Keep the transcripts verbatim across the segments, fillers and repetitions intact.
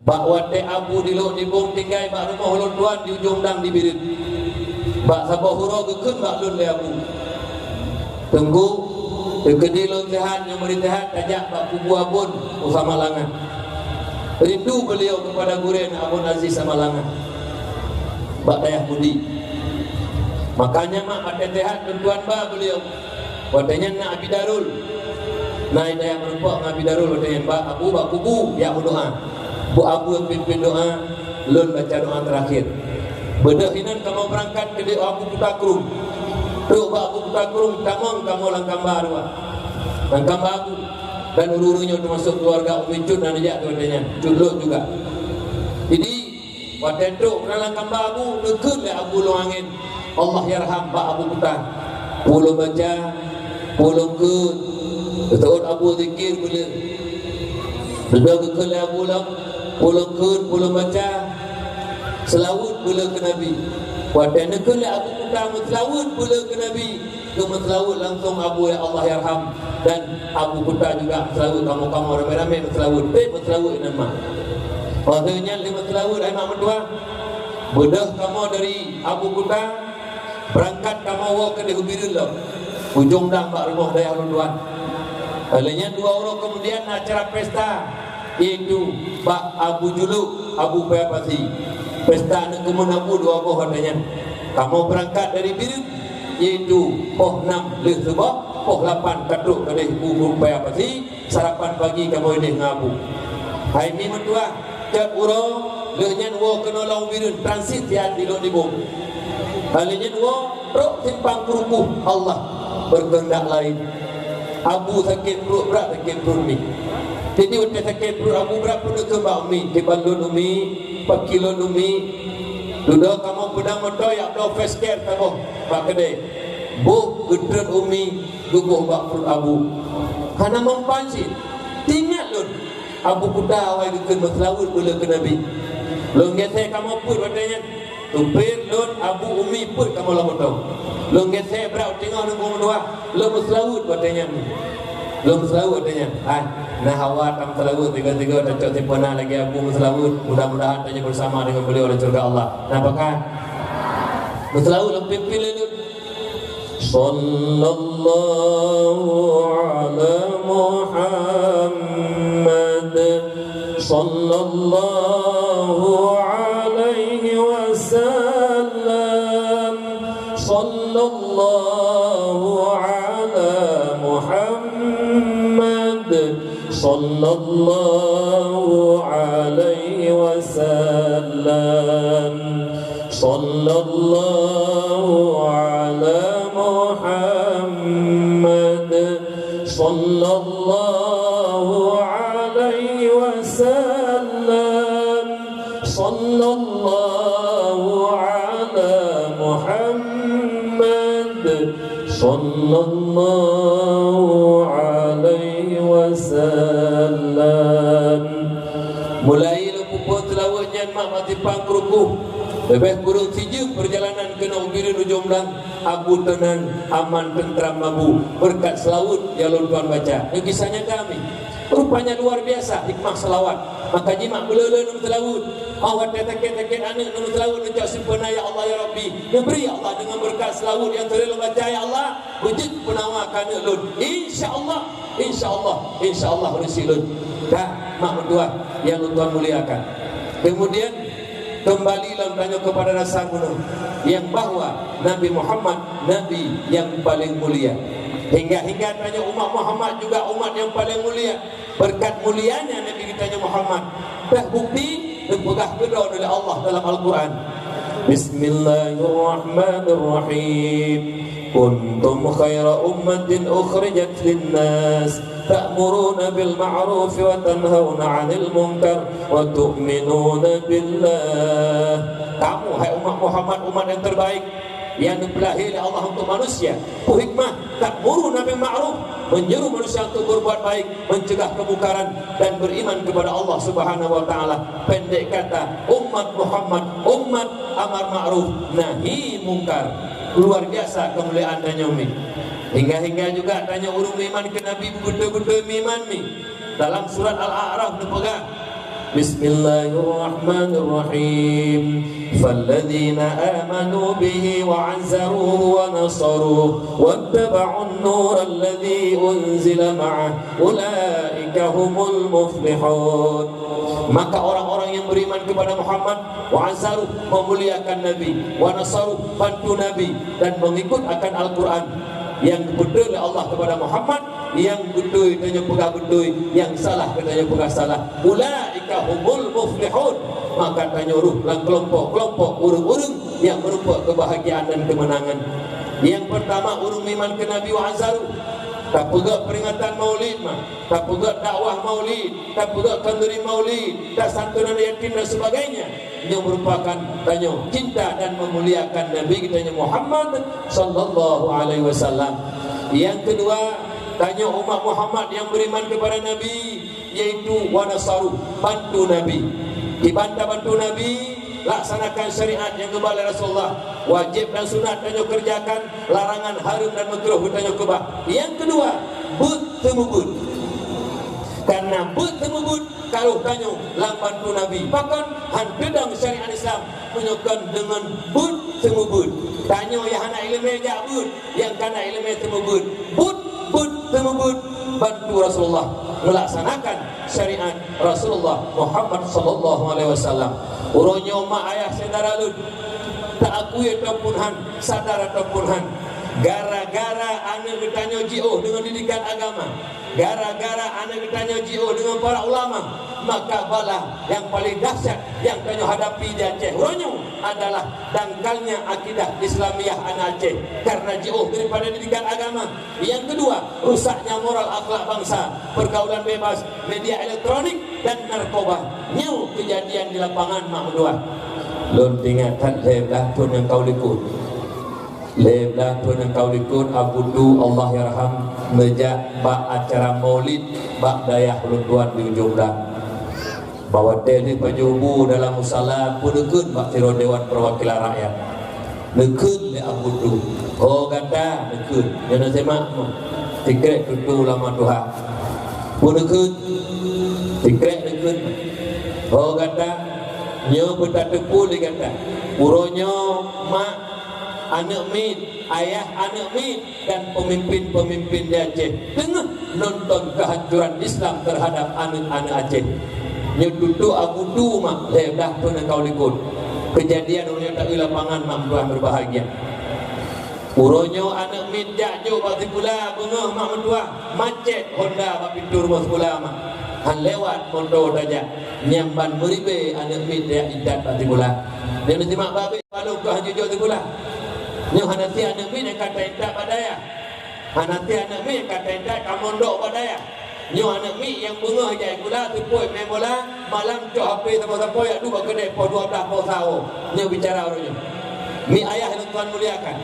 Bak watée Abu di Lhok Nibong tinggai bak rumoh ulôn tuan di Ujong Dang di Bireuen. Bak saboh uroe geukheun bak lôn lé Abu, "Teungku, teukeudi lôn seuhat nyoe meuri seuhat tajak bak kubu Abon u Samalanga. Rindu beuliau keupada gurée na Abon Aziz Samalanga bak dayah Budi." Makanya mak watée seuhat lôn tuan ba beuliau. Watée nyan na Abi Darul. Na i dayah meurumpok ngon Abi Darul watée nyan, "Bak Abu, bak kubu, jak meudoá. Bu Abu pimpin doá, lôn baca doá teurakhier." Beudôh inan kamoe beurangkat keudeh Abu Kuta Krueng. Trok bak Abu Kuta Krueng, tamong kamoe lam kamba dua. Lam kamba Abu. Dan ureuëng-ureuëng nyoe teumasok keuluwarga Umi Cut na neujak keu watée nyan. Cut Lhok juga. Jadi, watée trok keunan lam kamba Abu, neukheun lé Abu lôn angén, "Allahyarham" bak Abu Kuta. Peue lôn baca, peue lôn kheun. Geuseuôt Abu zikir beuleu. Dudoe geukheun lé Abu lom, peue lôn kheun, peue lôn baca. Seulaweuet beuleu keu Nabi. Watée neukheun lé Abu Kuta meuseulaweuet beuleu keu Nabi, geumeuseulaweuet langsong Abu, "Ya Allahyarham." Dan Abu Kuta juga meuseulaweuet, kamoe-kamoe ramé-ramé meuseulaweuet. Trép meuseulaweuet inan mak. Óh lheueh nyan lheueh meuseulaweuet, hai mak meutuah, beudôh kamoe dari Abu Kuta, beurangkat kamoe woe keudeh u Bireuen lom, Ujong Dang bak rumoh dayah ulôn tuan. Óh lheueh nyan dua uroe keumudian na acara pesta, yaitu bak Abu Juluk, Abu Paya Pasi. Pesta aneuk keumuen Abu dua boh watée nyan. Kamoe beurangkat dari Bireuen, yaitu poh nam lheueh suboh, poh lapan ka trok keudeh u Paya Pasi, sarapan pagi kamoe ideh ngon Abu. Hai mi meutuah, tiep uroe lheueh nyan woe keunoe lam Bireuen, transit siat di Lhok Nibong. Óh lheueh nyan woe trok Simpang Keurukoh, Allah berkehendak lain. Abu sakét pruet brat, sakét pruet mi. Jadi watée sakét pruet Abu brat, peuneuk keu bak Umi, kiban lôn Umi, pakri lôn Umi. Dudoe kamoe peudong moto jak bloe face care saboh bak keudée. Boh geutreun Umi geuboh bak pruet Abu. Hana mempan cit. Teuingat lôn, Abu Kuta awai geukheun meuseulaweuet beuleu keu Nabi. Lôn gesé kamoe peuet watée nyan. Teupeue lôn Abu Umi peuet kamoe lam moto. Lôn gesé brat u teungoh nunggu meudoá. Lôn meuseulaweuet watée nyan. Lôn meuseulaweuet watée nyan. Hai, na hawa tameuseulaweuet tiga-tiga tacok timpana lagée Abu meuseulaweuet. Mudah-mudahan tanyoe bersama dengan beliau di syurga Allah. Na pakat? Meuseulaweuet lôn pimpin lé lôn. Sallallahu ala Muhammad. Sallallahu alaihi wasallam. Sallallahu ala Muhammad. Sallallahu alaihi wasallam. Sallallahu ala Muhammad. Sallallahu alaihi wasallam. Sallallahu ala Muhammad. Sallallahu alaihi wasallam. Mulai lôn peuphon seulaweuet nyan mak bak Simpang Keurukoh. Leubeh kureueng sijeuem peurjalanan keunoe u Bireuen Ujong Dang, Abu teunang, aman, teunteram Abu, beureukat seulaweuet nyang lôn tuan baca. Nyoe kisah nyata mi. Rupanya luar biasa hikmah seulaweuet. Maka jimak beuleu-leu lôn seulaweuet. Óh watée sakét-sakét aneuk lôn seulaweuet, lôn cok sempurna, "Ya Allah, ya Rabbi, neubri, ya Allah, deungon beureukat seulaweuet nyang teurilôn baca, ya Allah, beujeuet peunawa keu aneuk lôn. Insya Allah, insya Allah, insya Allah, ureusi lôn." Dah, mak meutuah nyang lôn tuan muliakan. Kemudian, kembali lom tanyoe kepada dasar bunoe, yang bahwa Nabi Muhammad Nabi yang paling mulia. Hingga-hingga tanyoe umat Muhammad juga umat yang paling mulia. Beureukat mulianya Nabi geutanyoe Muhammad, teubukti teupeugah keudroe lé Allah dalam Al-Quran. Bismillahirrahmanirrahim. Kuntum khaira ummatin ukhrijat linnas, ta'muruna bil ma'ruf wa tanhauna 'anil munkar wa tu'minuna billah. Kamu, hai umat Muhammad, umat yang terbaik, yang dipeulahé lé Allah untuk manusia. Peue hikmah? Ta'muruna bil ma'ruf, menyuruh manusia untuk berbuat baik, mencegah kemungkaran, dan beriman kepada Allah Subhanahu wa Ta'ala. Pendek kata, umat Muhammad, umat amar ma'ruf, nahi mungkar. Luar biasa kemuliaan tanyoe mi. Hingga-hingga juga tanyoe ureuëng meuiman keu Nabi, beutôi-beutôi meuiman mi. Dalam surat Al-A'raf neupeugah, Bismillahirrahmanirrahim. Falladzina amanu bihi wa azzaruhu wa nasaruhu wattaba'un nural ladzi unzila ma'ah ulaika humul muflihun. Maka orang-orang yang beriman kepada Muhammad, wa azzaruhu, memuliakan Nabi, wa nasaruhu, bantu Nabi, dan mengikut akan Al-Quran yang geupeutreun lé Allah kepada Muhammad, nyang beutôi tanyoe peugah beutôi, nyang salah tanyoe peugah salah. Ulaika humul muflihun. Maka tanyoe rôh lam keulompok-keulompok ureuëng-ureuëng nyang meurumpok keubahagiaan dan keumeunangan. Nyang peurtama, ureuëng meuiman keu Nabi wa azzaruhu. Tapeugah peuringatan Maulid mah, tapeugah dakwah Maulid, tapeugah khanduri Maulid, tasantunan yatim dan sebagainya. Nyoe meurupakan tanyoe cinta dan meumuliakan Nabi geutanyoe Muhammad sallallahu alaihi wasallam. Nyang keudua, tanyoe umat Muhammad nyang beriman kepada Nabi, yaitu wa nasaruhu, bantu Nabi. Kiban tabantu Nabi, laksanakan syariat nyang geuba lé Rasulullah. Wajéb dan sunat tanyoe keureujakan, larangan, hareuem dan meukruh geutanyoe keubah. Nyang keudua, beuet seumeubeuet. Karena beuet seumeubeuet ka rôh tanyoe lam bantu Nabi. Pakon? Han teudong syariat Islam meunyoe kon deungon beuet seumeubeuet. Tanyoe nyang hana iéleumé jak beuet, nyang ka na iéleumé seumeubeuet. Beuet, beuet seumeubeuet bantu Rasulullah meulaksanakan syariat Rasulullah Muhammad sallallahu alaihi wasallam. Uroe nyoe mak ayah syedara lôn, taakui ataupun han, sadar ataupun han, gara-gara aneuëk geutanyoe jiôh deungon didikan agama, gara-gara aneuëk geutanyoe jiôh deungon para ulama, maka bala nyang paleng dahsyat nyang tanyoe hadapi di Aceh uroe nyoe adalah dangkalnya akidah Islamiyah aneuëk Aceh karena jiôh daripada didikan agama. Nyang keudua, rusaknya moral akhlak bangsa, pergaulan bebas, media elektronik, dan narkoba. Nyoe keujadian di lapangan mak meutuah. Lôn teuingat that lhée blaih thon nyang ka u likot. Lhée blaih thon nyang ka u likot, Abu Tu, Allahyarham, neujak bak acara Maulid bak dayah ulôn tuan di Ujong Blang. Bak watée lheueh pajoh bu dalam musala, peue neukheun bak sidroe Dewan Perwakilan Rakyat. Neukheun lé Abu Tu, "Ho gata," neukheun, nyoe na semak meuh, sikrek tutoe ulama tuha. Peue neukheun? Sikrek neukheun. "Ho gata, nyoe beutateupeue lé gata. Uroe nyoe mak aneuëk miet, ayah aneuëk miet, dan peumimpén-peumimpén di Aceh teungoh nonton keuhancoran Islam teuhadab aneuëk-aneuëk Aceh." Nyoe tutoe Abu Tu mak lhée blaih thon nyang ka u likot. Keujadian uroe nyoe taeu lapangan mak meutuah meubahagia. Uroe nyoe aneuëk miet jak jok bak sikula, beungoh mak meutuah, macet honda bak pintoe rumoh sikula mak. Han lewat moto tajak, nyan ban meuribée aneuëk miet tajak intat bak sikula. Nyan simak babeh. Palong keuh hana jijok sikula. Nyoe hana sie aneuëk miet nyang ka taintat bak dayah. Hana sie aneuëk miet nyang ka taintat ka mondok bak dayah. Nyoe aneuëk miet nyang beungoh jak sikula, seupôt main bola, malam cok H P sapo-sapo jak duek bak keudée poh dua blaih poh sawo. Nyoe bicara uroe nyoe. Miet ayah nyang Tuhan muliakan.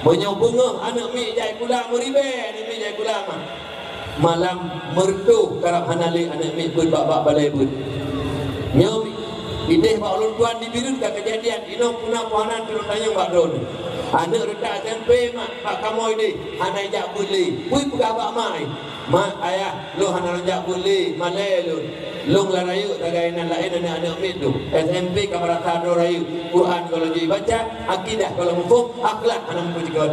Meunyoe beungoh aneuëk miet jak sikula, meuribée aneuëk miet jak sikula mah. Malam meureutoh karab hana lé aneuëk miet beuet bak, bak balée beuet. Nyoe ideh bak ulôn tuan di Bireuen ka keujadian, inoe puna poh hana tulông tanyong bak droeneuh. Aneuëk reutak S M P mak bak kamoe ideh hana ijak beuet lé. Peue peugah bak mak, "Mak, ayah, lôn hana lôn jak beuet lé, malée lôn. Lôn lam rayeuk sagai nan laén aneuëk-aneuëk miet tu. S M P ka meurasa droe rayeuk, Quran gohlom jibaca, akidah gohlom muphom, akhlak hana meupeue sigoe."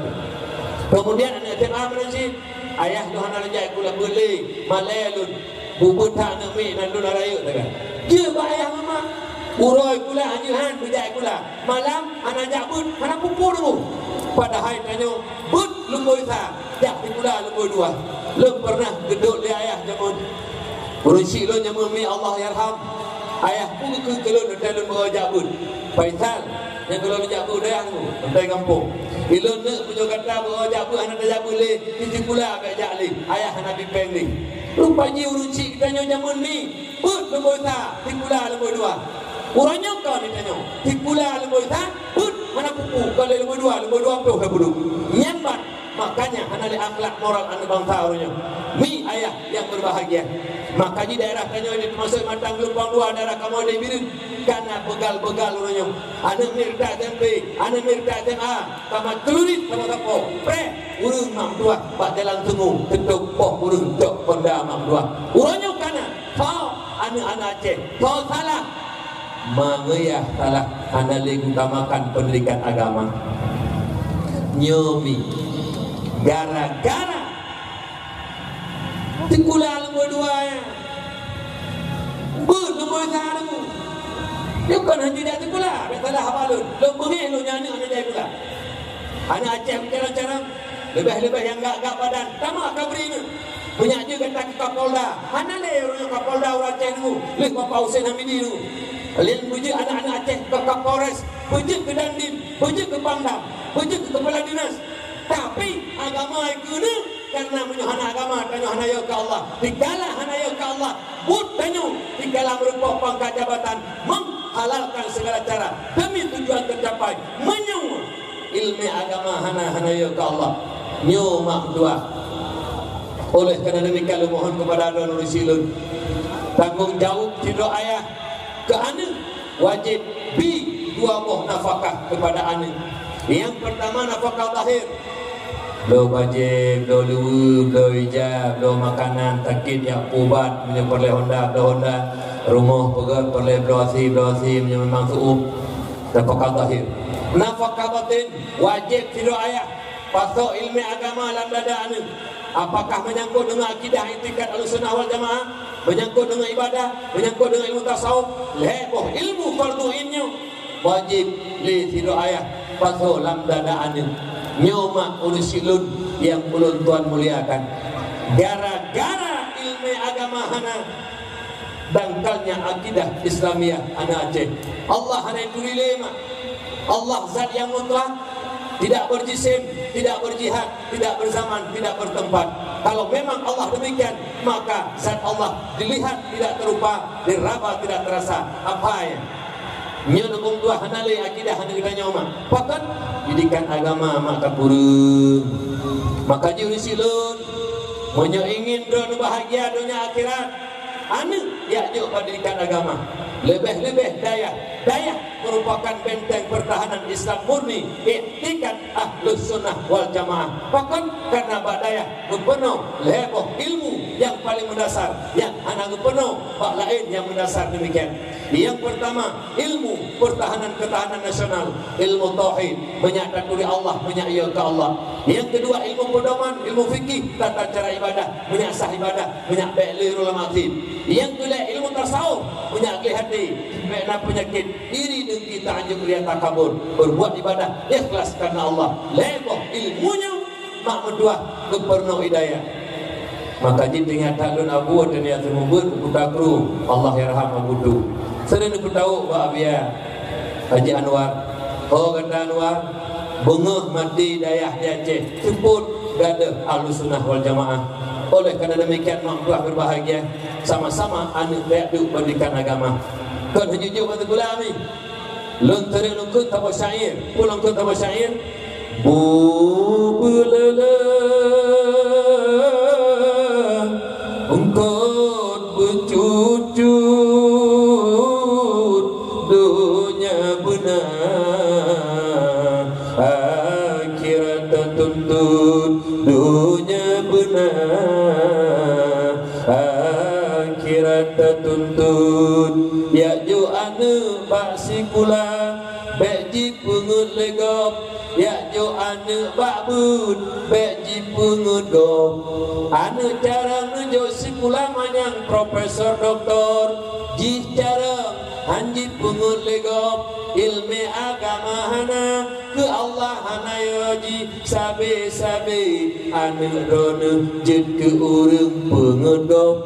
Keumudian aneuëk S M A meunan cit, "Ayah lôn hana lôn jak sikula beuet lé, malée lôn. Bubeuet that aneuëk miet nan lôn lam rayeuk sagai." Jeuet bak ayah ngon mak. Uroe sikula han jeuet han beujak sikula. Malam hana jak beuet, hana peue-peue teungku. Padahai tanyoe beuet lumbôi sa, jak sikula lumbôi dua. Lôn peureunah geudok lé ayah jameun. Ureuëng chik lôn jameun miet Allahyarham. Ayah peue geukheun keu lôn watée lôn beu jak beuet. Faisal, nyang keu lôn jak beuet dayah nyoe, teuntée gampông. Ilôn neuk meunyoe gata beu jak beuet hana tajak beuet lé, di sikula bék jak lé. Ayah hana bipeng lé. Rupa jih ureuëng chik geutanyoe jameun miet, beuet lumbôi sa, sikula lumbôi dua. Uroe nyoe kon geutanyoe, sikula lumbôi sa, beuet hana peue-peue, kon lé lumbôi dua, lumbôi dua ploh ka peuduek. Nyan ban Makanya hana lé akhlak moral aneuëk bansa uroe nyoe. Miet ayah nyang berbahagia. Makanya daerah tanyoe di teumasok Matang Geulumpang Dua, daerah kamoe di Bireuen, kana beugal-beugal uroe nyoe. Aneuëk miet reutak S M P, aneuëk miet reutak S M A, ka mat keulurit sapo-sapo. Preh, ureuëng mak meutuah bak jalan sungu, teutôp poh ureuëng cok honda mak meutuah. Uroe nyoe kana, tho, Aneuk-aneuk Aceh, soe salah? Mangeuyah salah, hana lé utamakan peundidikan agama. Nyoe mi, gara-gara sikula lumboi dua nyan, beuet lumboi sa nyoe. Nyoe kon hana jak sikula, bèk salah haba lôn. Lôn beungéh lôn nyan aneuk hana jai sikula. Aneuk Aceh meucarông-carông, leubeh-leubeh nyang gak-gak badan, tamah ka bri nyoe. Meunyo jeuet gata keu Kapolda, hana lé ureueng Kapolda ureueng Aceh nyoe, lheueh Bapak Husein Hamidi nyoe. Lheueh beujeuet aneuk-aneuk Aceh keu Kapolres, beujeuet keu Dandim, beujeuet keu Pangdam, beujeuet keu Kepala Dinas. Tapi agama keuneuk, karena meunyoe hana agama, tanyoe hana yö keu Allah. Dikala hana yö keu Allah, buet tanyoe dikala meurumpok pangkat jabatan, menghalalkan segala cara demi tujuan tercapai. Meunyoe ileumèe agama hana, hana yö keu Allah, nyoe mak meutuah. Oleh karena demikian, lôn mohon kepada droeneuh ureueng syiek lôn, tanggông jaweueb sidroe ayah keu aneuk wajéb bi dua boh nafakah kepada aneuk. Nyang pertama, nafakah zahir. Bloe bajèe, bloe luweue, bloe ija, bloe makanan, sakét jak peuubat, meunyoe peureulèe honda, bloe honda, rumoh peugöt peureulèe bloe asi, bloe asi, meunyoe memang seuueb. Nafakah zahir. Nafakah batin, wajéb sidroe ayah. Pasoe ileumèe agama lam dada aneuk. Apakah menyangkut deungon akidah, iktikad Ahlussunnah wal Jamaah? Menyangkut deungon ibadah? Menyangkut deungon ilmu tasawuf? Lhèe boh ilmu fardhu ain nyoe wajéb lé sidroe ayah pasoe lam dada aneuk. Nyoe mak ureueng syiek lôn nyang ulôn tuan muliakan. Gara-gara ileumèe agama hana, dangkalnya akidah Islamiyah aneuk Aceh. Allah hana turi lé mak. Allah zat nyang mutlak, tidak berjisim, tidak berjihad, tidak berzaman, tidak bertempat. Kalau memang Allah demikian, maka zat Allah dilihat tidak terupa, diraba tidak terasa. Apa ya? Nyoe neukeuh tuah hana lé akidah aneuk geutanyoe mak. Pakon? Didikan agama mak ka kureueng. Maka jih ureueng syiek lôn, meunyoe ingin droeneuh bahagia donya akhirat, aneuk jak jok bak didikan agama. Leubeh-leubeh dayah. Dayah merupakan benteng pertahanan Islam murni, iktikad Ahlussunnah wal Jamaah. Pakon? Karena bak dayah geupeunoh lhèe boh ilmu nyang paleng meudasar, nyang hana geupeunoh bak laén nyang meudasar demikian. Nyang pertama, ilmu pertahanan ketahanan nasional, ilmu tauhid, meunyo taturi Allah, meunyo yö keu Allah. Nyang keudua, ilmu pedoman, ilmu fikih, tata cara ibadah, meunyo sah ibadah, meunyo bèk lé uroe lam até. Nyang keulhèe, ilmu tasawuf, meunyo gleh até, bèk na peunyakét iri, dengki, ta'ajub, ria, takabur, berbuat ibadah ikhlas karena Allah. Lhèe boh ilmu nyoe mak meutuah geupeurunoe hidayah. Maka jih teuingat that lôn Abu Daniel Seumeubeuet, Kuta Kru, Allah yarham Abu Tu. Sering neupeutawök bak Abiya Haji Anwar. Ho gata Anwar, beungöh maté dayah di Aceh, seupôt gadôh Ahlussunnah wal Jamaah. Oleh karena demikian, mak meutuah berbahagia, sama-sama aneuk tajak duek pendidikan agama. Kon hana jijok bak sikula mi. Lôn sering lôn kheun saboh syair. Peue lôn kheun saboh syair? Bubeuleuleu eungkot beucut-cut, donya beuna akhirat tatuntut. Donya beuna akhirat tatuntut. Jak jok aneuk bak sikula, bèk jipeungeut lé gob. Jak jok aneuk bak beuet, bèk jipeungeut gob. Aneuk carông neujok sikula manyang profesor, doktor, jih carông hán jipeungeut lé gob. Ileumèe agama hana, keu Allah hana yö jih. Sabé-sabé aneuk droeneuh jeuet keu ureueng peungeut gob.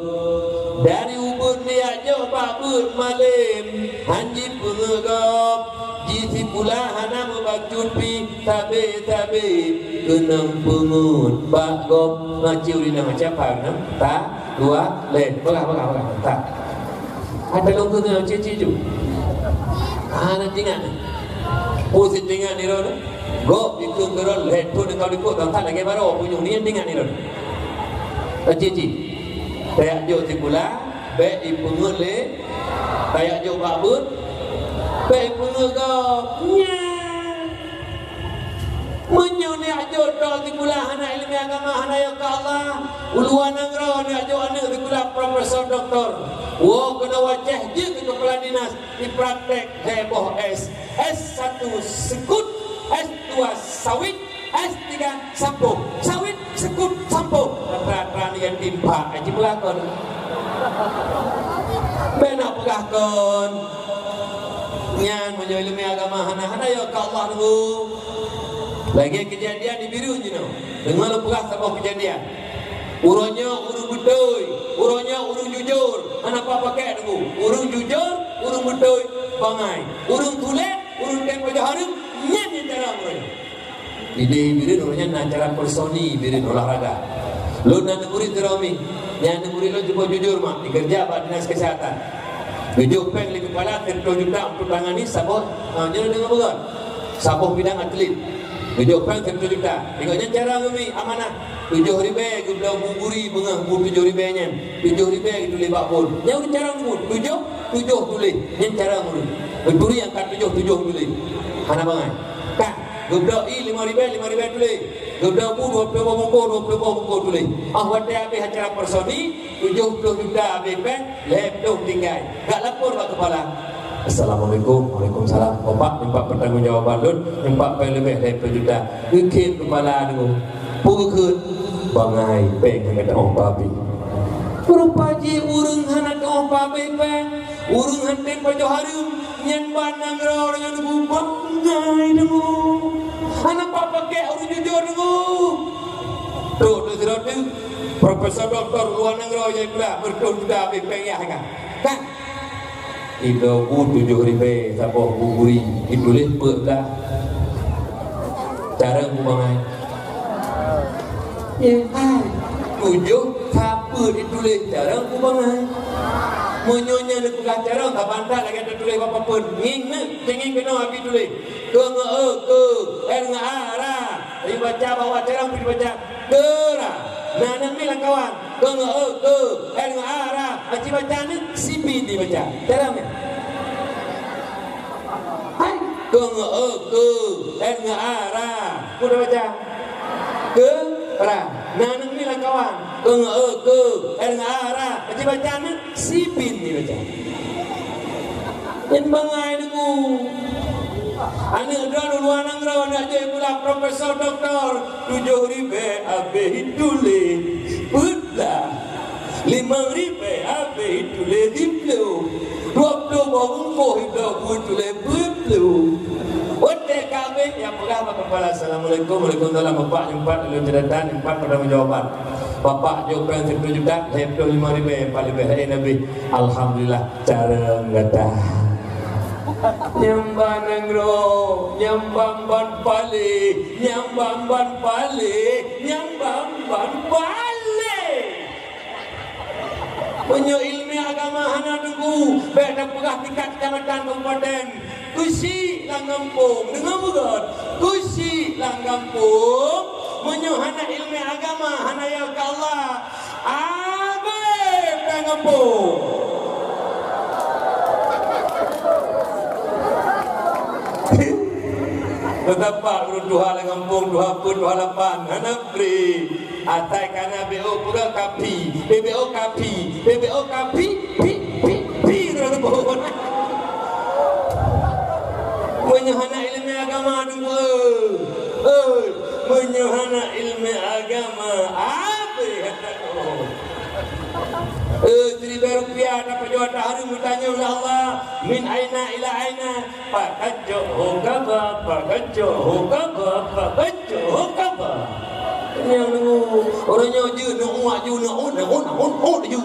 Dari ubeut neujak jok bak beuet malém, hán jipeungeut gob. Jih sikula hana meubacut pih, sabé-sabé keunong peungeut bak gob. Macu di nama siapa keunong? Ta, dua, lé. Peugah, peugah, peugah. Ta. Ada lungkung dengan cicit tu. Ah, nak ingat. Pusing ingat ni, Ron. Gob ikut ke Ron, lé tu dekat ikut, tak lagi baru punya ni ingat ni, Ron. Cicit. Tajak jok sikula, bèk ipeungeut lé. Tajak jok bak beuet, bèk ipeungeut gob. Nya. Meunyoe neujok droe sikula hana ileumèe agama, hana yo keu Allah, u luwa nanggroe neujok aneuk sikula profesor doktor, woe keunoe u Aceh jeuet keu kepala dinas, jipraktek lhèe boh S, S satu sekut, S dua sawit, S tiga sampôh, sawit sekut sampôh. Rata-rata ni yatim piatu, eh, jipeugah kon. Bèk na peugah kon. Nyan meunyoe ileumèe agama hana, hana yo keu Allah nunggu. Lagèe keujadian di Bireuen jinoe. Deungö lôn peugah saboh keujadian. Uroe nyoe ureueng beutôi, uroe nyoe ureueng jujur, hana pat pakèk nunggu. Ureueng jujur, ureueng beutôi, bangai. Ureueng tuléh, ureueng tem pajoh hareuem, nyan nyang cara uroe nyoe. Di Bireuen uroe nyan na acara personil Bireuen olahraga. Lôn na murit sidroe mi. Nyan murit lôn cukup jujur mak, dikeureuja bak dinas kesehatan. Geujok péng lé keupala sireutôh juta untuk tangani saboh, ah, nyoe deungon bukan? Saboh bidang atlet. Geujok péng sireutôh juta. Ingat nyan cara ngemi amanah. Tujoh ribèe geubloe bu guri beungoh bu tujoh ribèe nyan. Tujoh ribèe geutuléh bak phôn. Nyan cara ngemi. Tujoh, tujoh tuléh. Nyan cara ngemi. Geuturi angka tujoh, tujoh tuléh. Hana bangai. Kan? Geubloe ie limong ribèe, limong ribèe tuléh. Geubloe bu dua ploh boh bungkôh, dua ploh boh bungkôh tuléh. Óh watèe habéh acara personil, tujoh ploh juta habéh péng, lhèe ploh tinggai. Geulapor bak keupala. "Assalamualaikum." "Waalaikumsalam." "Bapak, nyoe pat pertanggungjawaban lôn, nyoe pat péng leubèh lhèe ploh juta." Geukheun keupala nyoe. Peue geukheun? "Bangai, péng hana teu'oh pabéh." Rupa jih ureueng hana teu'oh pabéh péng, ureueng hana tem pajoh hareuem, nyan ban nanggroe nyan bangai deungoe. Hana pat pakèk ureueng jujur deungoe. Trok lé sidroe teuk, profesor doktor luwa nanggroe nyang gula, beureutoh juta habéh péng yah kan. Kan? Ibloe bu tujoh ribèe saboh bu guri, ituléh peuet blah. Carông bu bangai. Ya, hai. Tujoh sapeue ituléh carông bu bangai. Meunyoe nyan neupeugah carông, ka bantat lagèe tatuléh bak papeuen. Ngieng na, teungieng keunoe abi tuléh. Keu ngeu e, keu, er ngeu a, ra. Dibaca bak carông pih dibaca. Keura. Na aneuk miet lam kawan. Keu ngeu e, keu, er ngeu a, ra. Aci baca ni, sibi dibaca. Dalam ya? Hai. Keu ngeu e, keu, er ngeu a, ra. Ku dah baca? Keura. Na aneuk miet lam kawan. Keu ngeu e, keu, er ngeu a, ra. Aci baca ni, sibi dibaca. Nyan bangai deungoe. Aneuk droe luwa nanggroe nak jeuet sikula profesor doktor, tujoh ribèe habéh tuléh peuet blah. Limong ribèe habéh tuléh siplôh. Dua ploh boh bungkôh ibloe bu tuléh peuet ploh. Watèe ka habéh, nyang peugah bak keupala, "Assalamualaikum." "Waalaikumsalam, Bapak, nyoe pat lôn ceurita, nyoe pat pertanggungjawaban." Bapak jok péng sireutôh juta, lhèe ploh limong ribèe, pat leubèh laén habéh. Alhamdulillah, carông gata. Nyang ban nanggroe, nyang ban ban paléh, nyang ban ban paléh, nyang ban ban paléh. Meunyoe ileumèe agama hana teungku, bèk tapeugah tingkat kecamatan, kabupaten. Keuchik lam gampông, deungö beugöt, keuchik lam gampông, meunyoe hana ileumèe agama, hana yo keu Allah, abéh lam gampông. Beutapa ureueng tuha lam gampông, tuha peuet, tuha lapan, hana pri. Asai ka na B O peugah kapi, B B O kapi, B B O kapi, pi, pi, pi, terus sebut. Meunyoe hana ileumèe agama, dua. Eh, meunyoe hana ileumèe agama, abéh hana. Eh, siribèe rupiah tapajoh ata hareuem, geutanyong lé Allah, min aina ila aina? Pakon jok ho kaba, pakon jok ho kaba, pakon jok ho kaba. Nyang nunggu, ureueng nyoe jeuet neu'uek ju, neu'uek, neu'uek, neu'uek, neu'uek ju.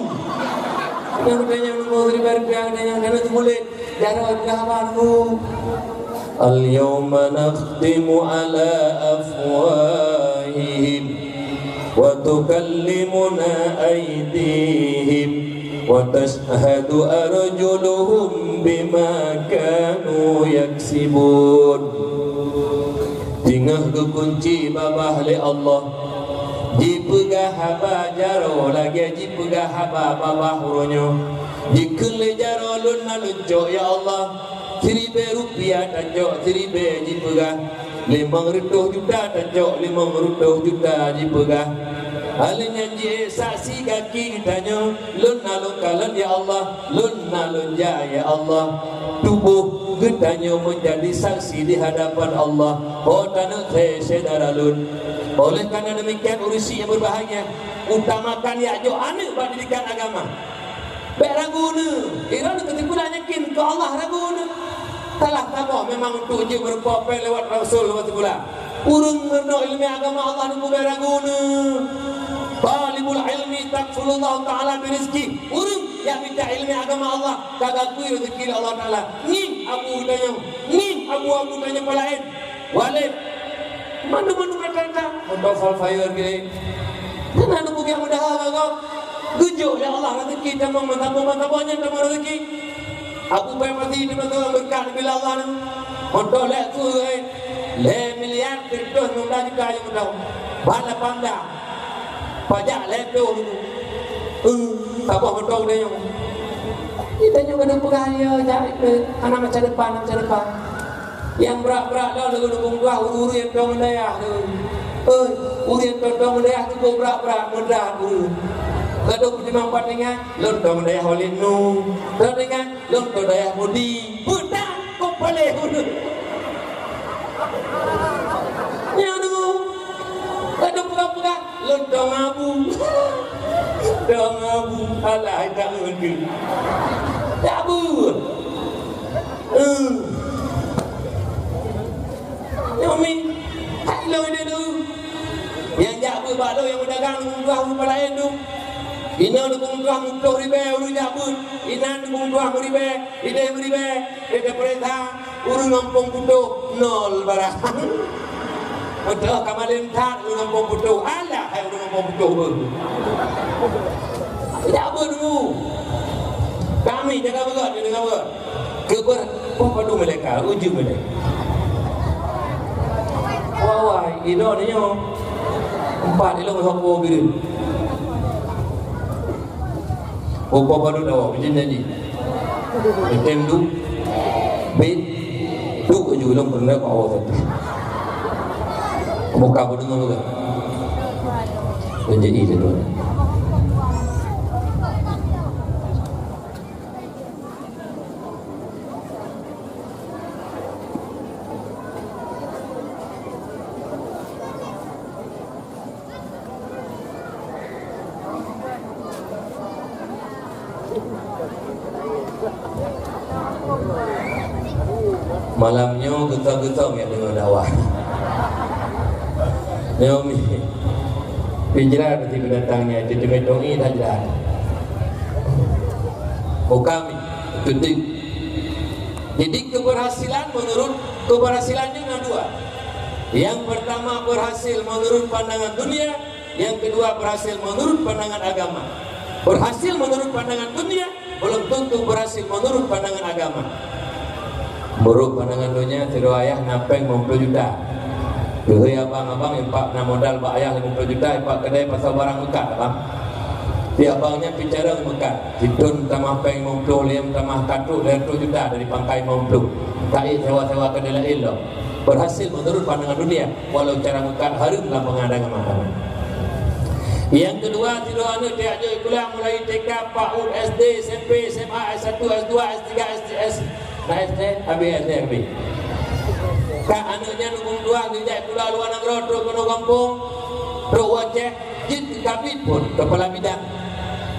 Nyang tanyong nunggu, ribèe-ribèe nyang tanyong, nyang teubulet. Jaroe peugah haba nunggu. Al-yauma nakhtimu ala afwahihim. Wa tukallimuna aidihim wa tashhadu arjuluhum bima kanu yaksibun. Teungoh geukunci babah lé Allah, jipeugah haba jaroe lagèe jipeugah haba babah uroe nyoe. Jikheun lé jaroe, "Lôn na lôn cok, ya Allah, siribèe rupiah tacok, siribèe," jipeugah. Limong reutôh juta tacok, limong reutôh juta jipeugah. Hal nyan jih saksi gaki geutanyoe, lôn na lôn kalon ya Allah, lôn na lôn jak ya Allah. Tuboh geutanyoe meunjadi saksi di hadapan Allah. Ho taneuk khe syedara lôn. Oleh karena demikian, ureuëng syik yang berbahagia, utamakan jak jok aneuk bak didikan agama. Bék ragu neuh, droeneuh keutikula yakin keu Allah ragu neuh. Salah saboh memang untuk jeuet meurumpok péng lewat Rasul lewat sikula. Ureuëng meurunoe ileumèe agama Allah nunggu bék ragu neuh. Talibul ilmi takfulullahu ta'ala birizki. Ureuëng nyang mita ileumèe agama Allah ka geukui rezeki lé Allah Ta'ala. Ngieng abu tanyoe, ngieng abu-abu tanyoe peulaén. Walid, mandum-mandum rata-rata, untuk Volkswagen gini. Dan anu bukan mudah kok. Gujok ya Allah rezeki tamong mantap mantap banyak tamong rezeki. Abu Bakar pasti di belakang berkah bila Allah ni. Untuk lek tu, eh, lek miliar terus mudah juga yang tahu. Bala panda. Pajak lek tu. Eh, tak apa betul dia yang. Kita juga nak pegang ya, cari, eh, anak masa depan, masa depan. Nyang brat-brat lom lagèe dukong tuah, ureueng-ureueng nyang dong dayah tu. Oi, ureueng nyang dong dayah cukup brat-brat, meudat ureueng. Kadang peutimang pat ingat, lôn dong dayah Walid Nu. Lôn ingat, lôn dong dayah Mudi. Meudat kok paleng ureueng. Nyan tu. Kadang peugah-peugah, lôn dong Abu. Dong Abu. Alah, tak ngerti. Tak Abu. Eh. Nyoe mi, hai lôn dulu. Nyang jak beuet bak lôn nyang meudagang dukong tuah ureueng laén tu. Inoe dukong tuah meuplôh ribèe ureueng jak beuet. Inan dukong tuah meuribèe, idéh meuribèe, idéh peurintah, ureueng gampông putôh, nol barang. Beutôi ka malém that ureueng gampông putôh. Alah, hai ureueng gampông putôh beuh. Jak beuet dulu. Kami jaga beugöt, jaga beugöt. Keubeurah, oh, padum malaikat, ujeuen malaikat. Wah, wah, inoe nyoe. Empat ilong hok po bireuen. Oh, po padum dawa, macam nyan jih. Macam tu. Bit. Tu ujeuen ilong pernah bawa satu. Buka padum dawa. Menjadi satu. Malam nyoe geutong-geutong nyang deungoe dakwah. Nyoe mi. Pih jrat si binatang nyan, teumé tongi that jrat. Buka mi, tutup. Jadi, keberhasilan menurut, keberhasilan nyoe na dua. Yang pertama berhasil menurut pandangan dunia, yang kedua berhasil menurut pandangan agama. Berhasil menurut pandangan dunia, belum tentu berhasil menurut pandangan agama. Menurut pandangan dunia, sidroe ayah na péng limong ploh juta. Geuhôi abang-abang, impak na modal bak ayah limong ploh juta, impak keudè pasau barang meukat, abang. Di abang nyan pih carông meukat. Sithon tamah péng limong ploh, lhèe tamah ka trôk lhèe reutôh juta dari pangkai limong ploh. Ka ék sewa-sewa keudè laén lom. Berhasil menurut pandangan dunia, walau cara meukat hareuem lam pandangan agama. Yang kedua, sidroe aneuk tajak jok sikula mulai T K, PAUD, S D, S M P, S M A, S satu, S dua, S tiga, S tiga, S, na S D, habéh S D, habéh. Ka aneuk nyan dukong tuah geujak sikula luwa nanggroe, trôk keunoe gampông, trôk u Aceh, jeuet keu kabid phon, kepala bidang.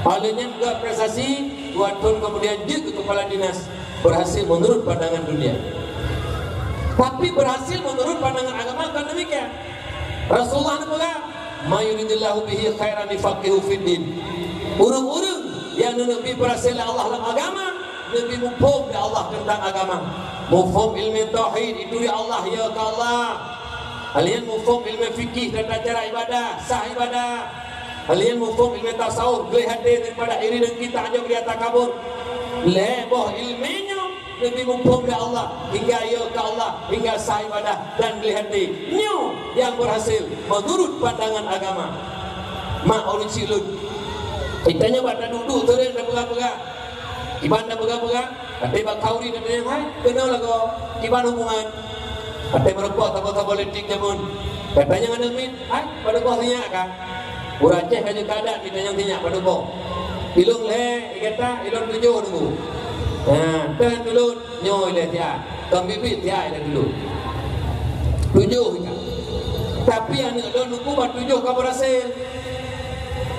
Oleh nyan geuprestasi, dua thon kemudian jeuet keu kepala dinas. Berhasil menurut pandangan dunia. Tapi berhasil menurut pandangan agama bukan demikian. Rasulullah neupeugah, "Man yuridillahu bihi khairan yufaqihu fiddin." Ureueng-ureueng nyang neuneuk bi berhasil lé Allah lam agama, neubi muphom lé Allah teuntang agama. Muphom ilmu tauhid, itu ya Allah, ya ka Allah. Hal nyan muphom ilmu fikih, tata cara ibadah, sah ibadah. Hal nyan muphom ilmu tasawuf, gleh até daripada iri dengki, takjub, ria, takabur. Lhèe boh ilmu nyoe neubi muphom lé Allah, hingga ya ka Allah, hingga sah ibadah dan gleh até. Nyoe nyang berhasil menurut pandangan agama. Mak ureueng syik lôn. Geutanyoe bak taduek-duek seuring tapeugah-peugah. Kiban tapeugah-peugah, até bak khauri tatanyong, "Hai, keunoe lagoe, kiban hubungan?" Watèe meurumpok saboh-saboh leting jameun. Katanyong aneuk miet, "Hai, padub boh sinyak ka?" Ureueng Aceh ka jeuet keu adat, geutanyong sinyak padub boh. Ilôn lhèe, gata, ilôn tujoh nunggu. Ha, teuh tulôn, nyoe ilèe siat. Kon biet-biet siat ilèe tulôn. Tujoh ka. Tapi aneuk lôn nunggu ban tujoh ka beurasé.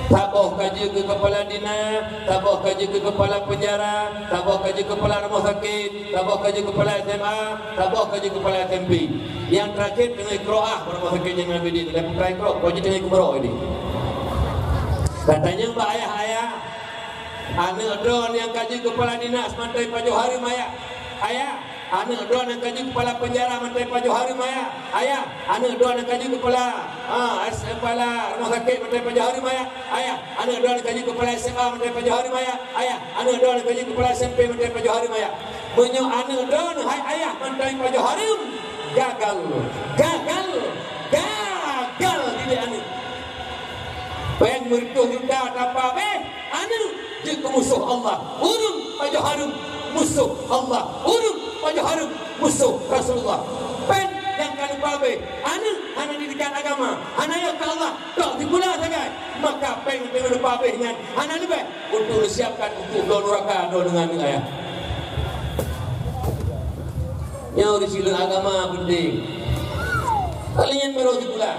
Saboh ka jeuet keu keupala dinas, saboh ka jeuet keu keupala peunjara, saboh ka jeuet keu keupala rumoh sakét, saboh ka jeuet keu keupala S M A, saboh ka jeuet keu keupala S M P. Nyang teurakhir teungoh ikroah bak rumoh sakét Zainal Abidin, lhèe peuet ikroah, kon jeuet teungoh ikroah idéh. Katanyong bak ayah-ayah, aneuk droeneuh nyang ka jeuet keu keupala dinas mantong ipajoh hareuem, ayah. Ayah, aneuk droeneuh nyang ka jeuet keu keupala peunjara mantong ipajoh hareuem, ayah. Ayah, aneuk droeneuh nyang ka jeuet keu keupala, ah, S-, keupala rumoh sakét mantong ipajoh hareuem, ayah. Ayah, aneuk droeneuh nyang ka jeuet keu keupala S M A mantong ipajoh hareuem, ayah. Ayah, aneuk droeneuh nyang ka jeuet keu keupala S M P mantong ipajoh hareuem, ayah. Meunyoe aneuk droeneuh hai ayah mantong ipajoh hareuem, gagal, gagal, gagal didik aneuk. Péng meureutoh juta tapabéh, aneuk jeuet keu musoh Allah. Ureueng pajoh hareuem, musoh Allah. Ureueng pajoh hareuem, musoh Rasulullah. Péng nyang ka neupabéh, aneuk hana didikan agama, hana yôh keu Allah, tok sikula sagai, maka péng nyang ka neupabéh nyan hana leubeh untuk neusiapkan untuk bloe nuraka droeneuh ngon aneuk, ayah. Nyoe di sila agama penting. Kalian baru sikula.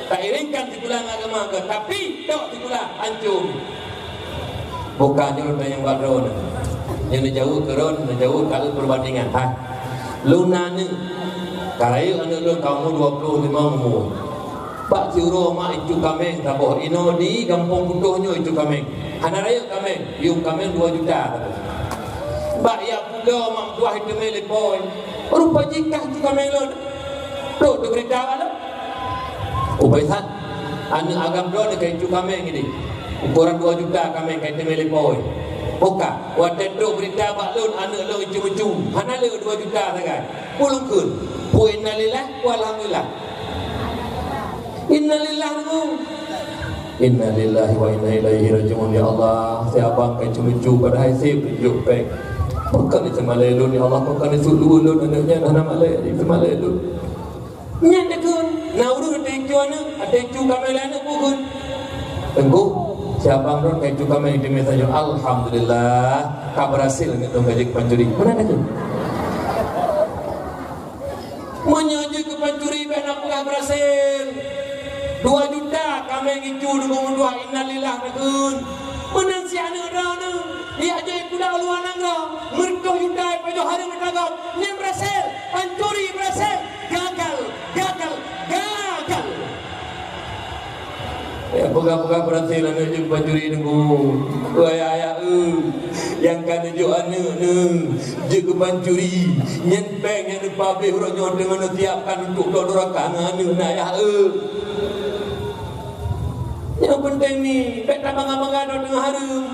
Tairingkan sikula ngon agama ke, tapi tok sikula hancô. Bukan nyoe tanyong bak droeneuh. Nyoe neujaweueb keu droeneuh, neujaweueb ka peubandingan. Hai. Lôn na aneuk. Ka rayeuk aneuk lôn ka umu dua ploh limong umu. Bak siuroe mak icu kaméng saboh, inoe di Gampông Putôh nyoe icu kaméng. Hana rayeuk kaméng, yuem kaméng dua juta saboh. Bak jak pulo mak meutuah iteumé lé po. Rupa jih kah icu kaméng lôn. Trok teuh beurita bak lôn. Ubé that, aneuk agam droeneuh ka icu kaméng idéh. Ukoran dua juta kaméng ka iteumé lé po. Buka, watèe trok beurita bak lôn aneuk lôn icu meucu. Hana le dua juta sagai. Peue lôn kheun? Peue innalillah, peue alhamdulillah. Innalillah dulu. Innalillahi wa inna ilaihi raji'un. Ya Allah, si abang ka icu meucu padahai sép jok péng. Pakon diseumalée lôn, ya Allah, pakon disuluh lôn aneuk nyan hana malée diseumalée lôn. Nyan dikheun, na ureueng ata icu aneuk, ata icu kaméng lé aneuk bukon. Teungku, si abang droen ka icu kaméng di meusajoe. Alhamdulillah, ka beurhasil aneuk lôn ka jeuet keu pancuri. Meunan dikheun. Meunyoe jeuet keu pancuri bèk na peugah beurhasil. Dua juta kaméng icu deungon meutuah innalillah takheun. Meunan si aneuk droeneuh, jak jok sikula u luwa nanggroe, meureutoh juta ipajoh hareuem ata gob, nyan beurhasil, pancuri beurhasil, gagal, gagal, gagal. Ya, peugah-peugah beurhasil aneuk jeuet pancuri deungon. Wahai ayah, eh, nyang ka neujok aneuk neuh jeuet keu pancuri, nyan péng nyang neupabéh uroe nyoe teungoh neusiapkan untuk droe duraka ngon aneuk na ayah, eh. Nyang penting ni, bèk tabangga-bangga droe teungoh hareuem.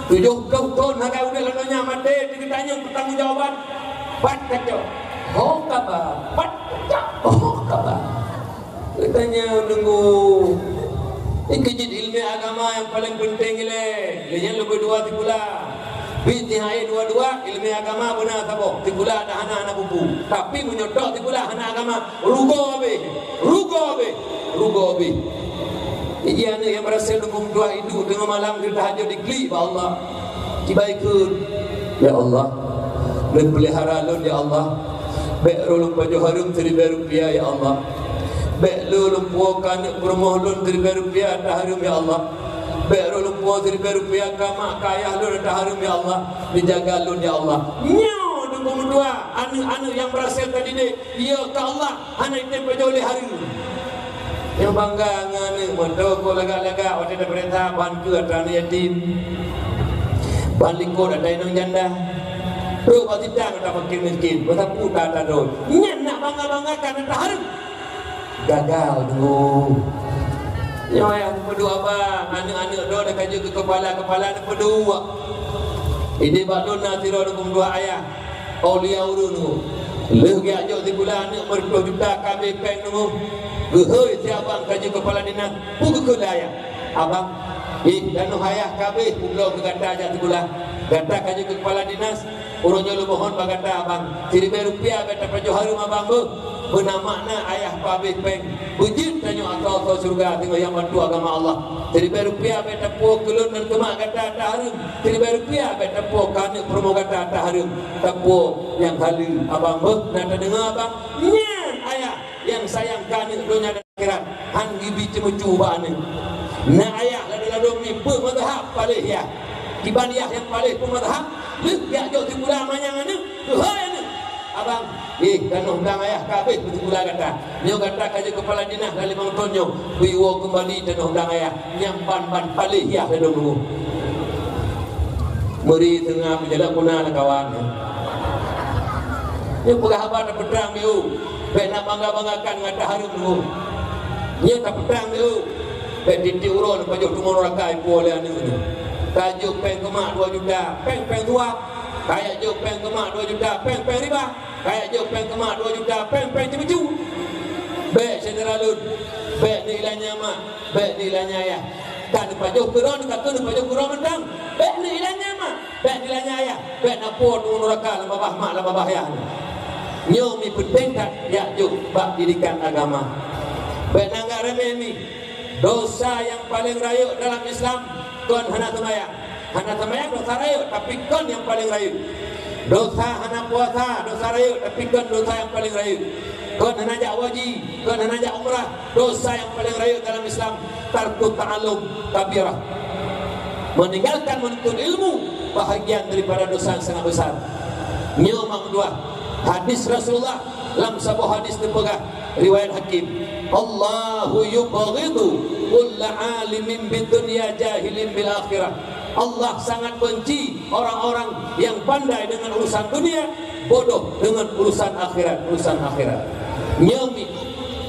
Tujoh ploh thon hana udép lam donya maté, teugeutanyong peutanggongjawaban. Pat kacok. Ho kaba. Pat kacok. Ho kaba. Geutanyong deungon. Nyan keuh jeuet ileumèe agama nyang paleng penting ilèe. Lé nyan leubeh dua sikula. Bit si hai dua-dua, ileumèe agama beuna saboh. Sikula dak hana, hana buku. Tapi meunyoe tok sikula hana agama, rugoe abéh. Rugoe abéh. Rugoe abéh. Iji aneuk nyang beurhasil deungon meutuah iduek teungoh malam geutahajud diklik bak Allah. Kiban kheun, "Ya Allah, neupeulihara lôn, ya Allah. Bèk droe lôn pajoh hareuem siribèe rupiah, ya Allah. Bèk droe lôn puwoe keu aneuk peurumoh lôn siribèe rupiah ata hareuem, ya Allah. Bèk droe lôn puwoe siribèe rupiah keu mak keu ayah lôn ata hareuem, ya Allah. Neujaga lôn, ya Allah." Nyoe deungon meutuah aneuk-aneuk nyang beurhasil tadidik, ya keu Allah. Hana item pajoh lé hareuem. Nyang bangga ngon aneuk, meutoe kok lagak-lagak watèe tapeuriksa ban keu ata aneuk yatim. Ban likot ata inong janda. Trok bak sitang ata fakir miskin, beusapu ata-ata droe. Nyan nak bangga-banggakan ata hareuem. Gagal dulu. Nyoe nyang peuduek abang, aneuk-aneuk droe ka jeuet keu keupala-keupala neupeuduek. Idéh bak lôn na sidroe neupeuduek ayah. Aulia ureueng nyoe. Lheueh geujak jok sikula aneuk meureutoh juta ka abéh péng nyoe. Geuhôi si abang ka jeuet keupala dinas, peue geukheun lé ayah? "Abang, ih, tanoh ayah ka abéh kubloe keu gata jak sikula. Gata ka jeuet keu keupala dinas, uroe nyoe lôn mohon bak gata, abang, siribèe rupiah bèk tapajoh hareuem abang beuh." Beuna makna ayah peuhabéh péng, beujeuet tanyoe asoe-asoe syeuruga teungoh nyang bantu agama Allah. Siribèe rupiah bèk tapuwoe keu lôn dan keu mak gata ata hareuem. Siribèe rupiah bèk tapuwoe keu aneuk peurumoh gata ata hareuem. Tapuwoe nyang haleue, abang, beuh na tadeungoe, abang? Nyan ayah nyang sayang keu aneuk donya dan akhirat, han geubi ceumeucue bak aneuk. Na ayah ladôm-ladôm mi peumazhab paléh yah. Kiban yah nyang paléh peumazhab, lheueh jak jok sikula manyang aneuk, keuhai aneuk, "Abang, eh, tanoh dang ayah ka habéh sikula gata. Nyoe gata ka jeuet keupala dinah lam limong thon nyoe, bri woe keumbali tanoh dang ayah." Nyan ban-ban paléh yah ladôm nunggu. Meuri teungoh meujalan puna lam kawan. Nyoe peugah haba tapeutrang miu. Bèk na bangga-banggakan ngon ata hareuem nunggu. Nyoe tapeutrang miu. Bèk tiep-tiep uroe neupajoh teungoh neuraka ipuwoe lé aneuk nyoe. Ka jok péng keu mak dua juta, péng-péng suap. Ka jak jok péng keu mak dua juta, péng-péng riba. Ka jak jok péng keu mak dua juta, péng-péng ceumeucue. Bèk syedara lôn, bèk neuilanya mak, bèk neuilanya ayah. Ka neupajoh keu droe, ka keuh neupajoh keu droe mantong. Bèk neuilanya mak, bèk neuilanya ayah, bèk na po teungoh neuraka lam babah mak, lam babah yah. Nyoe mi peunteng that jak jok bak didikan agama. Bèk na anggap remeh mi. Dosa nyang paleng rayeuk dalam Islam kon hana seumayang. Hana seumayang dosa rayeuk, tapi kon nyang paleng rayeuk. Dosa hana puasa, dosa rayeuk, tapi kon dosa nyang paleng rayeuk. Kon hana jak haji, kon hana jak umrah, dosa nyang paleng rayeuk dalam Islam, tarkut ta'allum kabirah. Meninggalkan menuntut ilmu, bahagian daripada dosa yang sangat besar. Nyoe mak meutuah. Hadis Rasulullah, lam saboh hadis teupeugah, riwayat Hakim, "Allahu yubghidu kulla alimin bid dunya jahilin bil akhirah." Allah sangat benci orang-orang yang pandai dengan urusan dunia, bodoh dengan urusan akhirat, urusan akhirat. Nyoe mi,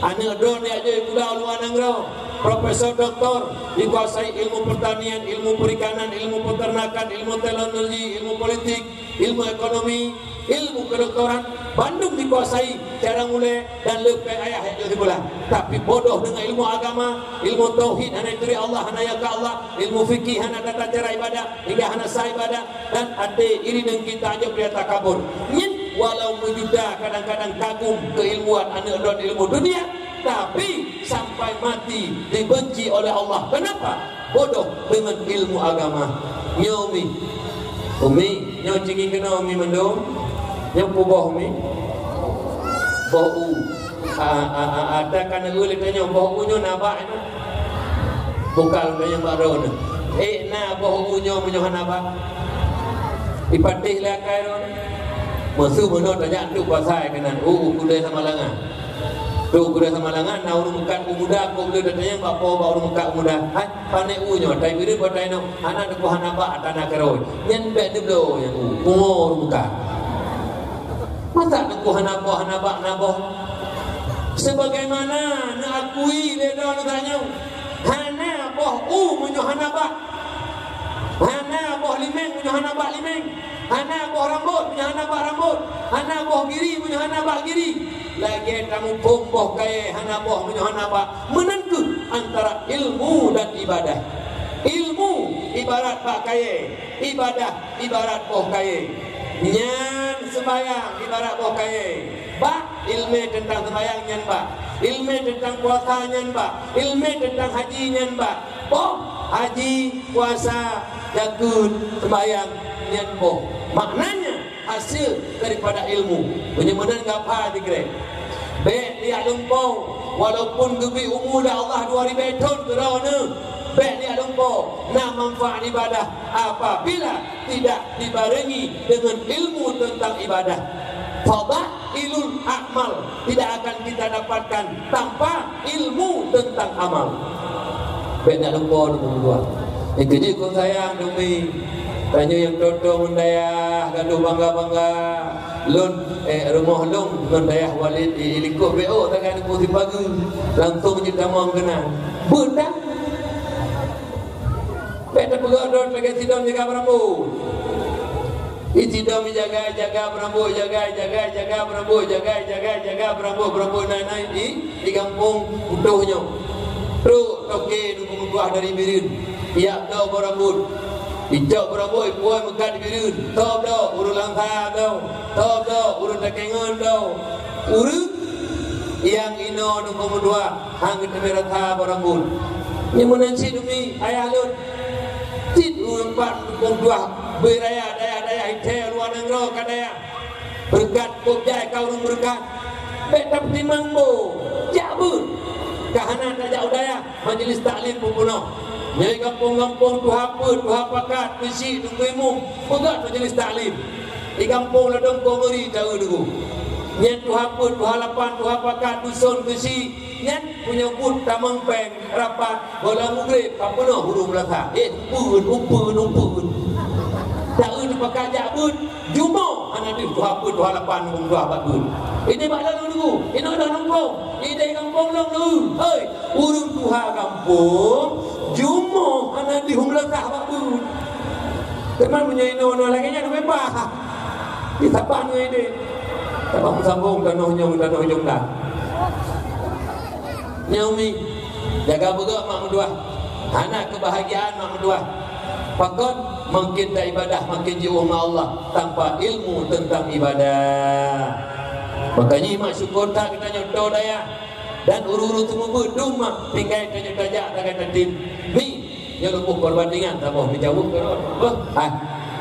aneuk droeneuh jak jok sikula luwa nanggroe, profesor, doktor, dikuasai ilmu pertanian, ilmu perikanan, ilmu peternakan, ilmu teknologi, ilmu politik, ilmu ekonomi, ilmu kedoktoran, bandum dikuasai cara mulai dan leupie ayah jak jok sikula. Tapi bodoh dengan ilmu agama, ilmu tauhid hana turi Allah, hana yakeu Allah, ilmu fikih hana tata cara ibadah, hingga hana sah ibadah, dan até iri dengki, takjub, ria, takabur. Nyan walau meujuta kadang-kadang kagum keuilmuan aneuk droeneuh ilmu dunia, tapi sampai mati dibenci oleh Allah. Kenapa? Bodoh dengan ilmu agama. Nyoe mi. Umi, nyoe cinggi keunoe umi mandum. Nyoe peue boh umi? Boh u. A, a, a, a, ata ka neueu lé tanyoe, boh u nyoe na bak nyoe. Bukan lôn tanyong bak droeneuh. Eh, na boh u nyoe meunyoe hana bak? Ipatéh lé akai droeneuh. Meuseu meunoe tajak duek pasai keunan. U, u keudè Samalanga. Duek keudè Samalanga, na ureueng meukat u muda, kok lé tatanyong bak po bak ureueng meukat u muda. Hai, Pane u nyoe, tai bireuen bak tai nyoe, hana teupeue hana bak, hana keurôi. Nyan bèk neubloe nyan u, pungo ruka. Masa teupeue hana boh, hana bak, hana boh? Sebagaimana neuakui lé droeneuh tanyoe, hana boh u meunyoe hana bak. Hana boh limeng meunyoe hana bak limeng. Hana boh rambôt meunyoe hana bak rambôt, hana boh giri meunyoe hana bak giri. Lagèe tamuphom boh kayèe hana boh meunyoe hana bak, meunan kheueh antara ilmu dan ibadah. Ilmu ibarat bak kayèe, ibadah ibarat boh kayèe. Nyan seumayang ibarat boh kayèe. Bak, ileumèe teuntang seumayang nyan bak, ileumèe teuntang puasa nyan bak, ileumèe teuntang haji nyan bak. Boh, haji, puasa, zakeuet, seumayang, nyan boh. Maknanya, hasé daripada ilmu. Meunyoe meunan gapa dikrek. Bèk liak lumpoe, walaupun geubri umu lé Allah dua ribèe thon keu droeneuh, bèk liak lumpoe, na manfaat ibadah apabila tidak dibarengi dengan ilmu tentang ibadah. Fadailul a'mal tidak akan kita dapatkan tanpa ilmu tentang amal. Bèk na lumpoe, nyoe meutuah. Nyang keujeuet kon sayang demi tanyoe nyang toto ngon dayah, gadoh bangga-bangga. Lôn, eh, rumoh lôn ngon dayah Walid, eh, likot B O tagai Teungku Sipageue. Langsong jeuet tamong keunan. Beutang. Bèk tapeugah droe lagèe sidom jaga beurambôt. Di sidom jaga, jaga beurambôt, jaga, jaga, jaga beurambôt, jaga, jaga, jaga beurambôt, beurambôt na-na di, di gampông Utoh nyoe. Trok toke Teungku meutuah dari Bireuen. Ijak bloe beurambôt. Icok beurambôt, ipuwoe meukat di Bireuen. Toh bloe, ureueng Langsa bloe. Toh bloe, ureueng Takengon bloe. Ureueng Nyang inoe dukong meutuah, han geuteumé rasa baranggun. Nyoe meunan cit umi ayah lôn. Cit ureuëng pat dukong meutuah, beuraya dayah-dayah ithée luwa nanggroe ka dayah. Beureukat kôb jai ka ureuëng beureukat. Bék tapeutimang boh, jak beuet. Ka hana tajak u dayah, majelis taklim peupunoh. Nyoe gampông-gampông tuha peuet, tuha pakat, beusi, teungku imum, peugah majelis taklim. Di gampông ladôm kong ngeuri taeu deungoe. Nyan tuha peuet, tuha lapan, tuha pakat, duson keusi. Nyan meunyoe buet tamong péng rapat, gohlom mugreb ka peunoh ureuëng meulasa. Eh, umpeuen, umpeuen, umpeuen. Taeu teupakat jak beuet, jumoe hana deuh tuha peuet, tuha lapan, ureuëng tuha bak beuet. Ini bak lalu dulu, ini udah nongkrong. Ini dari gampông lom dulu. Hei, ureuëng tuha gampông, jumoe hana deuh meulasa bak beuet. Teuma meunyoe inoe-inoe lagée nyan, beubaih. Di saban ngon idéh. Saban meusambong tanoh nyong, tanoh nyong dah. Nyoe umi, jaga beugok mak meutuah. Hana keubahgiaan mak meutuah. Pakon? Makin taibadah, makin jiôh ma Allah tanpa ilmu tentang ibadah. Makanya mak syukur that geutanyoe toe dayah. Dan ureuëng-ureuëng seumeubeuet dum mak tinggai tanyoe tajak tagai tatem. Mi, nyoe lumpoh perbandingan saboh mi jaweueb keudroe. Beuh, ah,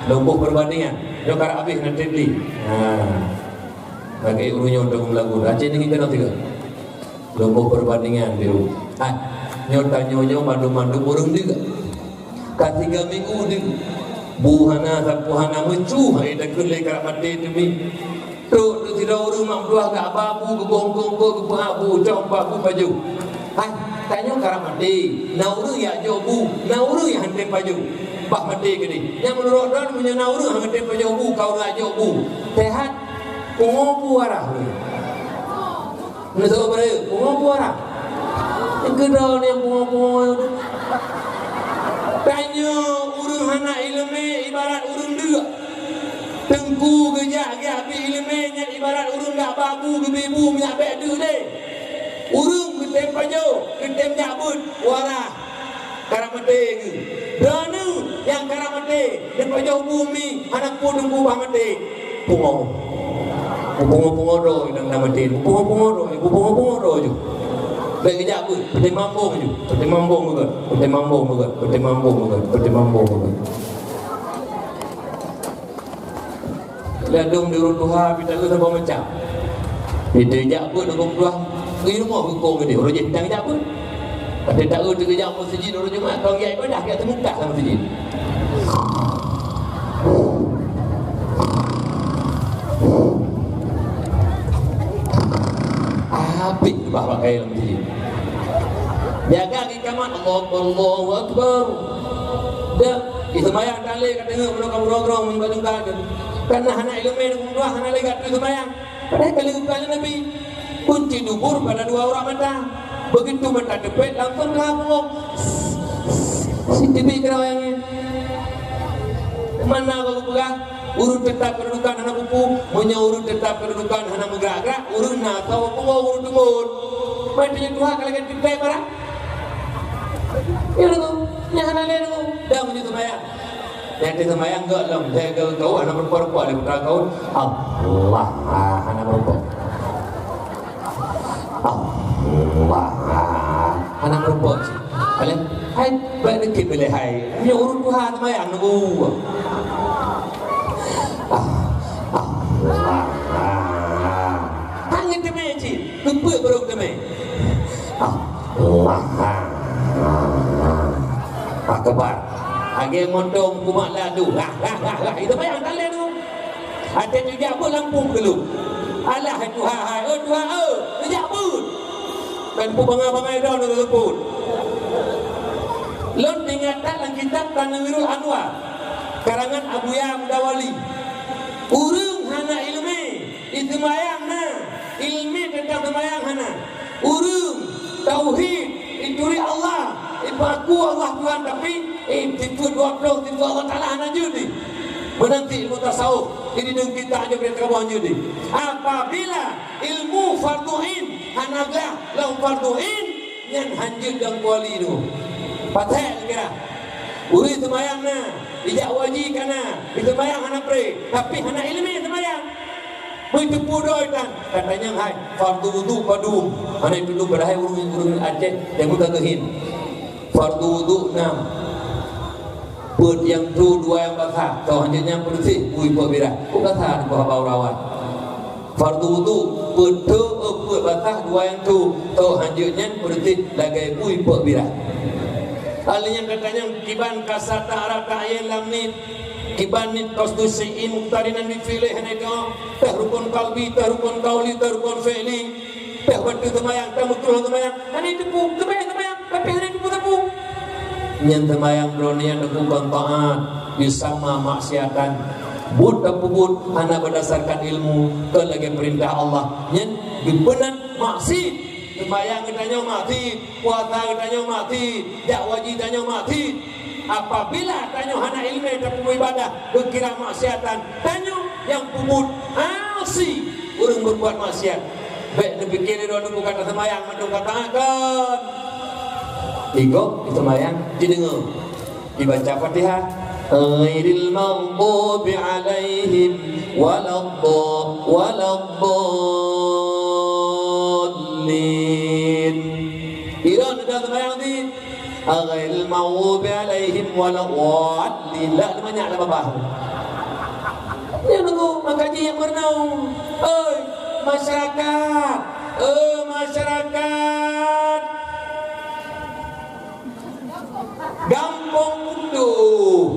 lumpoh perbandingan. Nyoe karab habéh nan tem li. Ha. Lagée ureuëng nyoe dong lagu. Aceh ni keunoe tiga. Lumpoh perbandingan biru. Ah, nyoe tanyoe nyoe mandum-mandum ureuëng deuek. Ka tiga minggu deuek. Bu hana, sapu hana, meucuh hai takheun lé karab maté teumi. Trok tu sidroe ureuëng mak meutuah gak ba bu, geubong-gong bu, geupeuhah bu, cok bak bu baju. Hai, tanyoe karab maté. Na ureuëng yak jok bu, na ureuëng yak hana tem pajoh. Bah maté keudeh. Nyang meunurot droen meunyoe na ureuëng hana tem pajoh bu, ka ureuëng yak jok bu. Sehat, pungo bu arah. Neusoe beureu, pungo-pungo na. Nyang keudroe nyang pungo-pungo. Tanyoe ureuëng hana iéleumé ibarat ureuëng deuek. Teungku geujak-jak bi iéleumé nyan ibarat ureuëng gak ba bu geubi bu meunyak bék deuek lé. Ureuëng geutem pajoh, geutem jak beuet, wara. Karab maté keuh. Droeneuh nyang karab maté, neupajoh bu mi, hana peue teungku bah maté. Pungo. Pungo-pungo droe nyang na maté. Pungo-pungo droe, pungo-pungo droe ju. Bék geujak beuet, peutimang bong ju. Peutimang bong beugét, peutimang bong beugét, peutimang bong beugét, peutimang bong beugét. Ladôm di ureuëng tuha, pih taeu saboh macam. Pih teujak beuet ureuëng tuha, di rumoh geukong geude, ureuëng jih pih teujak beuet. Tapi taeu teujak meuseujid ureuëng Jumat, kong jak ibadah, jak teumukah lam meuseujid. Habéh bah pakai lam meuseujid. Jaga Kamat, Allahu Akbar, Allahu Akbar. Dah, di seumayang tak lé, ka teungoh, meunyoe ka meurong-rong, meunyoe ka jungkat. Karena hana iéleumé, ureuëng tuha hana lé gak seumayang. Padahai ka lheueh geupeugah lé Nabi, kunci dubur pada dua urat mata. Begitu mata teupet, langsung teuhah pungo. Siti bi keudroe nyang nyan. Mana ka geupeugah, ureuëng teutap keududukan hana buku, meunyoe ureuëng teutap keududukan hana meugerak-gerak, ureuëng na saboh pungo ureuëng teumbon. Meuteumé tuha ka lagée tipai barang. Ya, Teungku. Nyang hana lé, Teungku. Dah meunyoe seumayang. Nyang teuh seumayang gok lom. Lhée gok, gok hana meureumpok-reumpok lé putra gaul. Allah, ah, hana meureumpok. Allah, ah, hana meureumpok. Aleh, hai, baik dikit boleh hai. Meunyoe ureuëng tuha seumayang, Teungku. Ah, Allah, ah. Hana teumé cit. Keupeue barô teumé. Allahu Akbar. Lagée moto meukumat laju. Lah, lah, lah, lah. Itu bayang talé tu. Até tujak pun lampung dulu. Alah, Tuhan, hai. Oh, Tuhan, oh. Tujak pun. Kan pu bangai-bangai dah nak sebut. Lôn teuingat that lam kitab Tanwirul Anwar. Karangan Abuya Mudawali. Ureuëng hana iéleumé. Di seumayang na, iéleumé teuntang seumayang hana. Ureuëng tauhid, ituri Allah, ipeuaku Allah Tuhan, tapi, eh, sifeuet dua ploh, sifeuet Allah Taala hana jeuet di. Meunan cit ilmu tasawuf, jadi deungon kitab aja bri teukaboh jeuet di. Apabila ilmu fardhu ain hana glah lom fardhu ain, nyan hanjeuet dan kuali tu. Patéh kira. Ureuëng seumayang na, ijak waji ka na, di seumayang hana pré, tapi hana iéleumé seumayang. Bui teupeu droe tan, ka tanyong hai, fardu wudu padum? Hana teupeu padahai ureueng-ureueng Aceh nyang buta geuhin. Fardu wudu nam. Peuet nyang tho, dua nyang basah, toh hanjeuet nyan peureuseh, bui peuet birah. Peue basah nibak haba urawan. Fardu wudu, peuet tho, eh, peuet basah, dua nyang tho, toh hanjeuet nyan peureuseh lagèe bui peuet birah. Ahli nyang ka tanyong kiban ka sata rata lam nit. Kiban nit qasdu syai'in muqtarinan bi fi'lih, hana itu. Tah rukun qalbi, tah rukun qauli, tah rukun fi'li. Tah waktu seumayang, tah meutuah seumayang. Hana itu pun, seumayang, seumayang, tapi hana itu pun sapu. Nyan seumayang droeneuh nyan bukan taat, yusamma maksiatan. Buet tapeubuet hana berdasarkan ilmu, kon lagèe peurintah Allah. Nyan geupeunat maksiat. Seumayang geutanyoe maksiat, puasa geutanyoe maksiat, jak haji tanyoe maksiat. Apabila tanyoe hana ileumèe tapeubuet ibadah, geukira maksiatan, tanyoe nyang peubuet asi ureueng berbuat maksiat. Bèk neupike lé droeneuh buka taseumayang mandum ka taat kon. Igob seumayang jideungoe. Dibaca Fatihah. Ghairil maghdubi alaihim waladhdha-, waladdallin. Iron ka seumayang di. Ghairil maghdubi alaihim waladhdallin. Lah banyak lah babah. Ya nunggu makaji nyang meureunong. Oi, masyarakat. Oi, masyarakat. Gampông Putôh.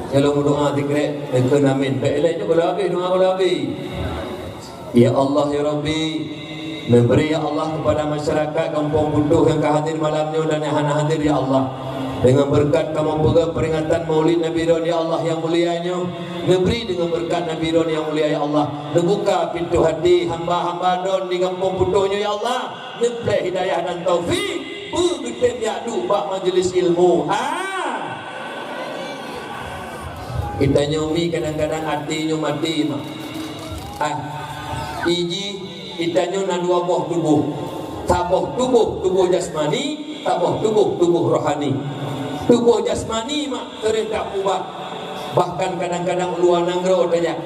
Nyang lôn meudoa sikrek, neukheun amin. Bèk ilèe nyoe, gohlom habéh, doa gohlom habéh. Ya Allah, ya Rabbi, neubri, ya Allah, kepada masyarakat Gampông Putôh nyang ka hadir malam nyoe dan nyang hana hadir, ya Allah. Dengan berkat kamoe peugöt peringatan Maulid Nabi Ron, ya Allah, nyang mulia nyoe. Neubri dengan berkat Nabi Ron nyang mulia, ya Allah. Neubuka pintoe hati hamba-hamba Ron di Gampông Putôh nyoe, ya Allah. Neupleh hidayah dan taufik, peue geutem jak duek bak majlis ilmu. Ah! Geutanyoe mi kadang-kadang até nyoe maté mak. Ah, iji geutanyoe na dua boh tuboh. Saboh tuboh, tuboh jasmani, saboh tuboh, tuboh rohani. Tuboh jasmani mak teureh tapeubat. Bahkan kadang-kadang u luwa nanggroe tajak.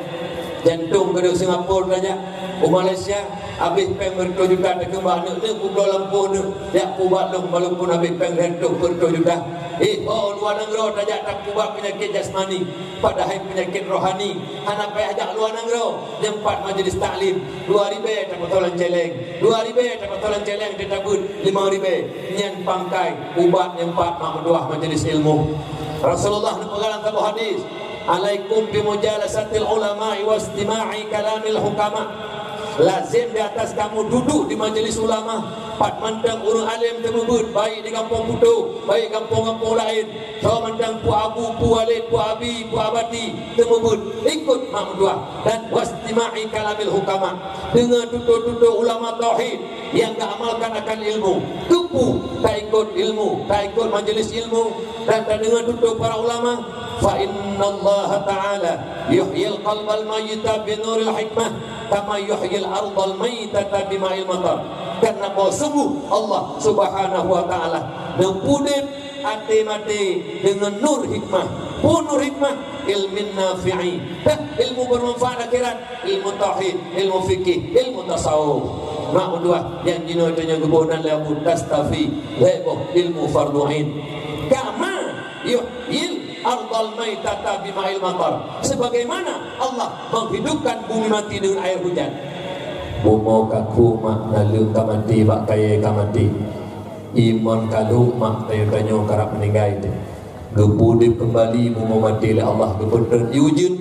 Jantong keudeh Singapura tajak. U Malaysia, habéh péng meureutoh juta takheun bak aneuk, "Neuk peubloe lampôh neuk, jak peubat lôn walaupun habéh péng lhèe reutôh peuet reutôh juta." Eh, ho u luwa nanggroe tajak tapeubat peunyakét jasmani, padahai peunyakét rohani hana payah jak luwa nanggroe. Nyang pat majlis taklim, dua ribèe tapasoe lam cèlèng, dua ribèe tapasoe lam cèlèng, tatabeuet limong ribèe. Nyan pangkai ubat nyang pat mak meutuah majlis ilmu. Rasulullah neupeugah lam saboh hadis, "Alaikum bi mujalasatil ulama'i wastima'i kalamil hukama." Lazem di atas kamu duduk di majlis ulama, pat mantong ureueng além teumeubeuet, baik di Gampông Putôh, baik gampông-gampông laén. Soe mantong Pu Abu, Pu Walid, Pu Abi, Pu Abati teumeubeuet, ikot mak meutuah, dan wastima'i kalamil hukama, deungoe tutoe-tutoe ulama tauhid nyang geuamalkan akan ilmu. Keupeue taikot ilmu, taikot majlis ilmu, dan tadeungoe tutoe para ulama? Fa innallaha ta'ala yuhyil qalbal mayyita binuril hikmah kama yuhyil ardal maitata bima'il matar. Karena bahwa sungguh Allah Subhanahu wa Ta'ala neupeudép até maté deungon nur hikmah. Peue nur hikmah? Ilmin nafi'i. Dah ilmu bermanfaat akhirat, ilmu tauhid, ilmu fikih, ilmu tasawuf. Mak meutuah nyang jinoe tanyoe geuboh nan lé Abu Tastafi, lhèe boh ilmu fardu ain. Kama yuhyil ardal maitata bima'il matar. Sebagaimana Allah menghidupkan bumi mati dengan air hujan. Bumoe kaku mak naleueng ka maté bak kayèe ka maté. Imon kalhok mak tanyoe-tanyoe karab meuninggai teuh. Geupeudép keumbali bumoe maté lé Allah, geupeutreun ié ujeuen,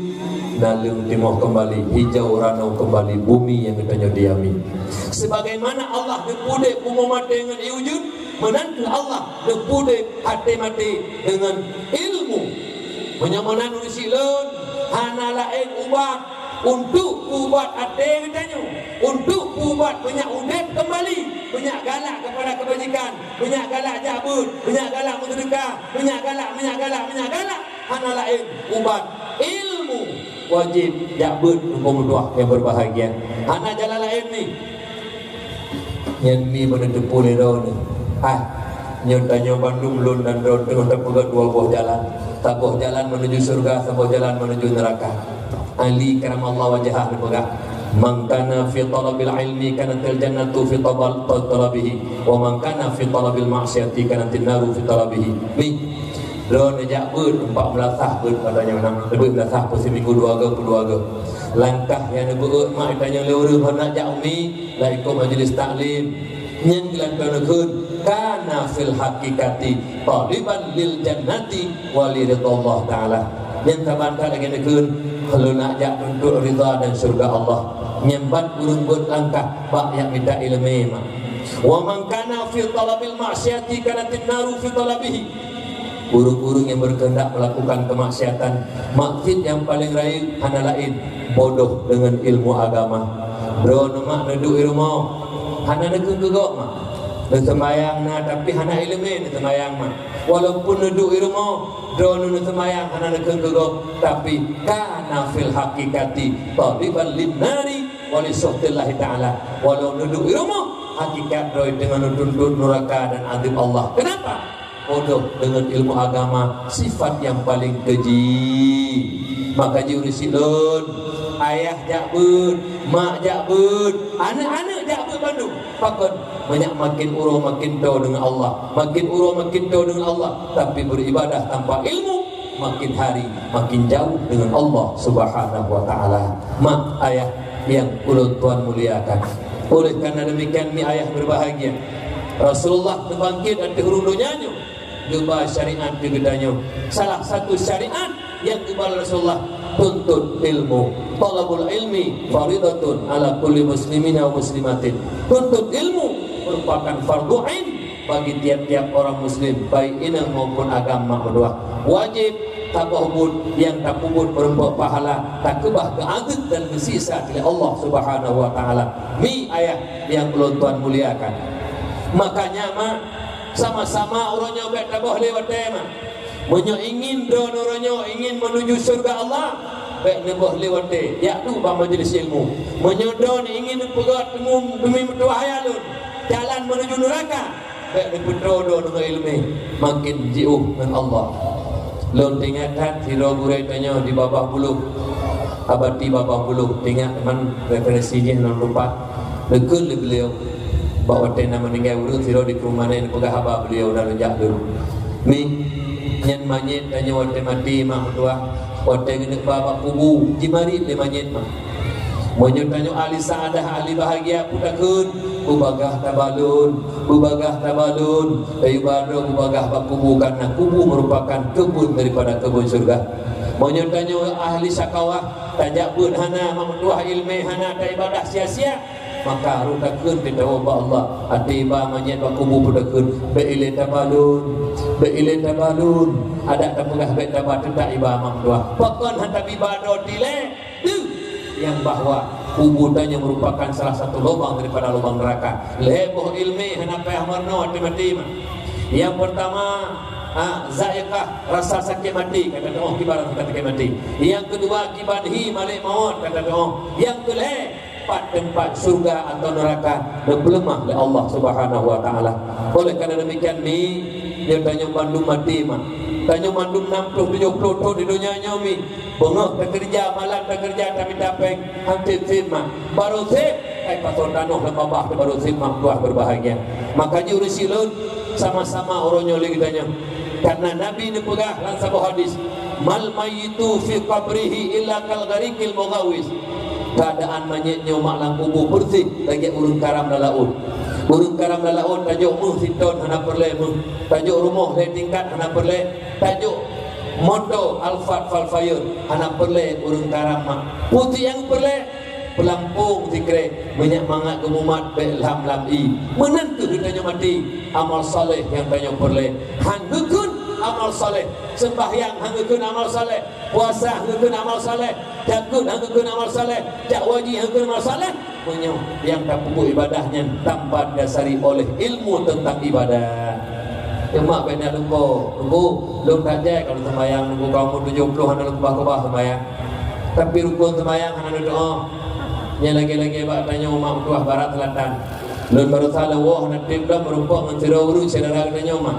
naleueng timoh keumbali, hijau ranoe keumbali bumi nyang geutanyoe diami. Sebagaimana Allah geupeudép bumoe maté ngon ié ujeuen, meunan kheueh Allah geupeudép até maté deungon ilmu. Meunyoe meunan ureueng syiek lôn, hana laén ubat untuk peuubat até geutanyoe, untuk peuubat beunyak udép keumbali, beunyak galak keupada keubajikan, beunyak galak jak beuet, beunyak galak meuseudeukah, beunyak galak, beunyak galak, beunyak galak, hana laén ubat ilmu. Wajéb jak beuet, Teungku meutuah nyang berbahagia. Hana jalan laén ni. Nyan mi beuneuteupeu lé droeneuh. Ah, nyoe tanyoe bandum lôn dan droe teungoh tapeugöt dua boh jalan. Saboh jalan menuju syeuruga, saboh jalan menuju neuraka. Ali karamallahu wajhah neupeugah, "Man kana fi talabil ilmi kanatil jannatu fi tabal-, talabihi, wa man kana fi talabil ma'siyati kanatin naru fi talabihi." Mi, droe neujak beuet, empat meulasah beuet, katanya, leubeh meulasah peusiminggu dua go, peuet dua go. Langkah nyang neubeuet mak, katanya, lé ureueng hana jak umi, lam ikot majlis taklim. Nyan geulantoe neukheun, kana fil haqiqati taliban lil jannati wa li ridha Allah Ta'ala. Nyan saban that lagèe neukheun, lôn nak jak tuntot ridha dan syurga Allah. Nyan ban ureueng beuet langkah bak jak mita ileumèe mak. Wa man kana fi talabil ma'siyati kanatin naru fi talabihi. Ureueng-ureueng nyang berkehendak melakukan kemaksiatan, maksud nyang paleng rayeuk hana laén, bodoh deungon ilmu agama. Droeneuh mak neuduek i rumoh, hana neukheun keu gob mak. Neuseumbayang na, tapi hana ileumèe neuseumbayang mak. Walaupun neuduek i rumoh, droeneuh neuseumbayang hana neukheun keu gob, tapi kana fil haqiqati taliban lin nari wa li sukhtillahi ta'ala. Walau neuduek i rumoh, hakikat droe teungoh neutuntot nuraka dan azab Allah. Kenapa? Bodoh deungon ilmu agama, sifat nyang paleng keuji. Maka jiureueng si lôn, ayah jak beuet, mak jak beuet, aneuk-aneuk jak beuet bandum. Pakon? Meunyo makin uroe makin toe deungon Allah, makin uroe makin toe deungon Allah, tapi beribadah tanpa ilmu, makin hari makin jauh deungon Allah Subhanahu wa Ta'ala. Mak, ayah nyang ulôn tuan muliakan. Oleh karena demikian, mi ayah berbahagia, Rasulullah teubangkit ateueh ureueng donya nyoe, geuba syariat keu geutanyoe. Salah satu syariat nyang geuba Rasulullah, tuntut ilmu. Thalabul ilmi faridatun ala kulli muslimin wa muslimatin. Tuntut ilmu merupakan fardu ain bagi tiap-tiap orang muslim, baik inong maupun agam mak meutuah. Wajéb taboh buet nyang tapeubuet meurumpok pahala, takeubah keu azeueb dan geusiksa lé Allah Subhanahu wa Ta'ala. Mi ayah nyang ulôn tuan muliakan. Makanya mak, sama-sama uroe nyoe bèk taboh lé watèe mak. Meunyoe ingin droeneuh uroe nyoe ingin menuju syurga Allah, bèk neuboh lé watèe, jak duek bak majlis ilmu. Meunyoe droeneuh ingin neupeugah teumu demi meutuah ayah lôn, jalan menuju nuraka, bèk neupeutroe droeneuh ngon ileumèe, makin jiôh ngon Allah. Lôn teuingat that sidroe gurèe tanyoe di Babah Bulôh, Abati Babah Bulôh, teuingat man referensi jih lôn lupa. Neukheun lé beuliau, bak watèe na meuninggai ureueng sidroe di Krueng Maneng neupeugah haba beuliau dan lôn jak dulu. Mi, nyan manyét tanyoe watèe maté mak meutuah, watèe geuneuk ba bak kubu, jimarit lé manyét mak. Meunyoe tanyoe ahli saadah, ahli bahagia, peue takheun? Beubagah tabalon, beubagah tabalon, tayue ba droe beubagah bak kubu, karena kubu merupakan kebun daripada kebun syurga. Meunyoe tanyoe ahli syakawah, tajak beuet hana, mak meutuah ileumèe hana, taibadah sia-sia, maka rot takheun teutabôh bak Allah, até ba manyét bak kubu peutakheun, bèk ilèe tabalon, bèk ilèe tabalon, adak tapeugah bèk taba, teutab iba mak meutuah. Pakon hana tabi ba droe tilèe? Deuh, nyang bahwa kubu tanyoe merupakan salah satu lubang daripada lubang neraka. Lhèe boh ileumèe hana payah meurunoe até maté mak. Nyang peurtama, ah, zaiqah, rasa sakét maté, ka tatu'oh kiban rasa sakét maté. Nyang keudua, kiban hi malèk mawöt, ka tatu'oh. Nyang keulhèe, pat teumpat syurga atau neraka neupeuleumah lé Allah Subhanahu wa Ta'ala. Oleh karena demikian, mi, nyoe tanyoe bandum maté mak. Tanyoe bandum nam ploh tujoh ploh thôn di donya nyoe, mi. Beungoh takeureuja, malam takeureuja, tamita pèng, han sép-sép mak. Barô sép, kai pasoe tanoh lam babah teuh barô sép mak, meutuah berbahagia. Maka jiureueng si lôn, sama-sama uroe nyoe lé geutanyoe. Karena Nabi neupeugah lam saboh hadis, "Mal mayyitu fi qabrihi illa kal ghariqil mughawwis." Keuadaan manyét nyoe mak lam kubu peureuseh lagèe ureueng karam lam laôt. Ureueng karam lam laôt, tajok meuh siton hana peureulèe meuh, tajok rumoh lhèe tingkat hana peureulèe, tajok moto Alphard Vellfire hana peureulèe ureueng karam mak. Peue nyang peureulèe? Peulampông sikrek, meunyo mangat geumumat bèk lham lam ié. Meunan kheueh geutanyoe maté, amal saleh nyang tanyoe peureulèe. Han geukheun amal saleh, seumbahyang han geukheun amal saleh, puasa han geukheun amal saleh, jakeuet han geukheun amal saleh, jak haji han geukheun amal saleh. Meunyoe nyang tapeubuet ibadah nyan tanpa didasari oleh ilmu tentang ibadah. Cuma bèk na lupa, lupa, lôn that jai ka lôn seumbahyang, lupa ka umur tujoh ploh hana lôn keubah-keubah seumbahyang. Tapi rukon seumbahyang hana lôn tu'oh. Nyan lagèe-lagèe bak tanyoe mak meutuah barat selatan. Lôn baroesa lôn woe hana trép lom meurumpok ngon sidroe ureueng syedara geutanyoe mak.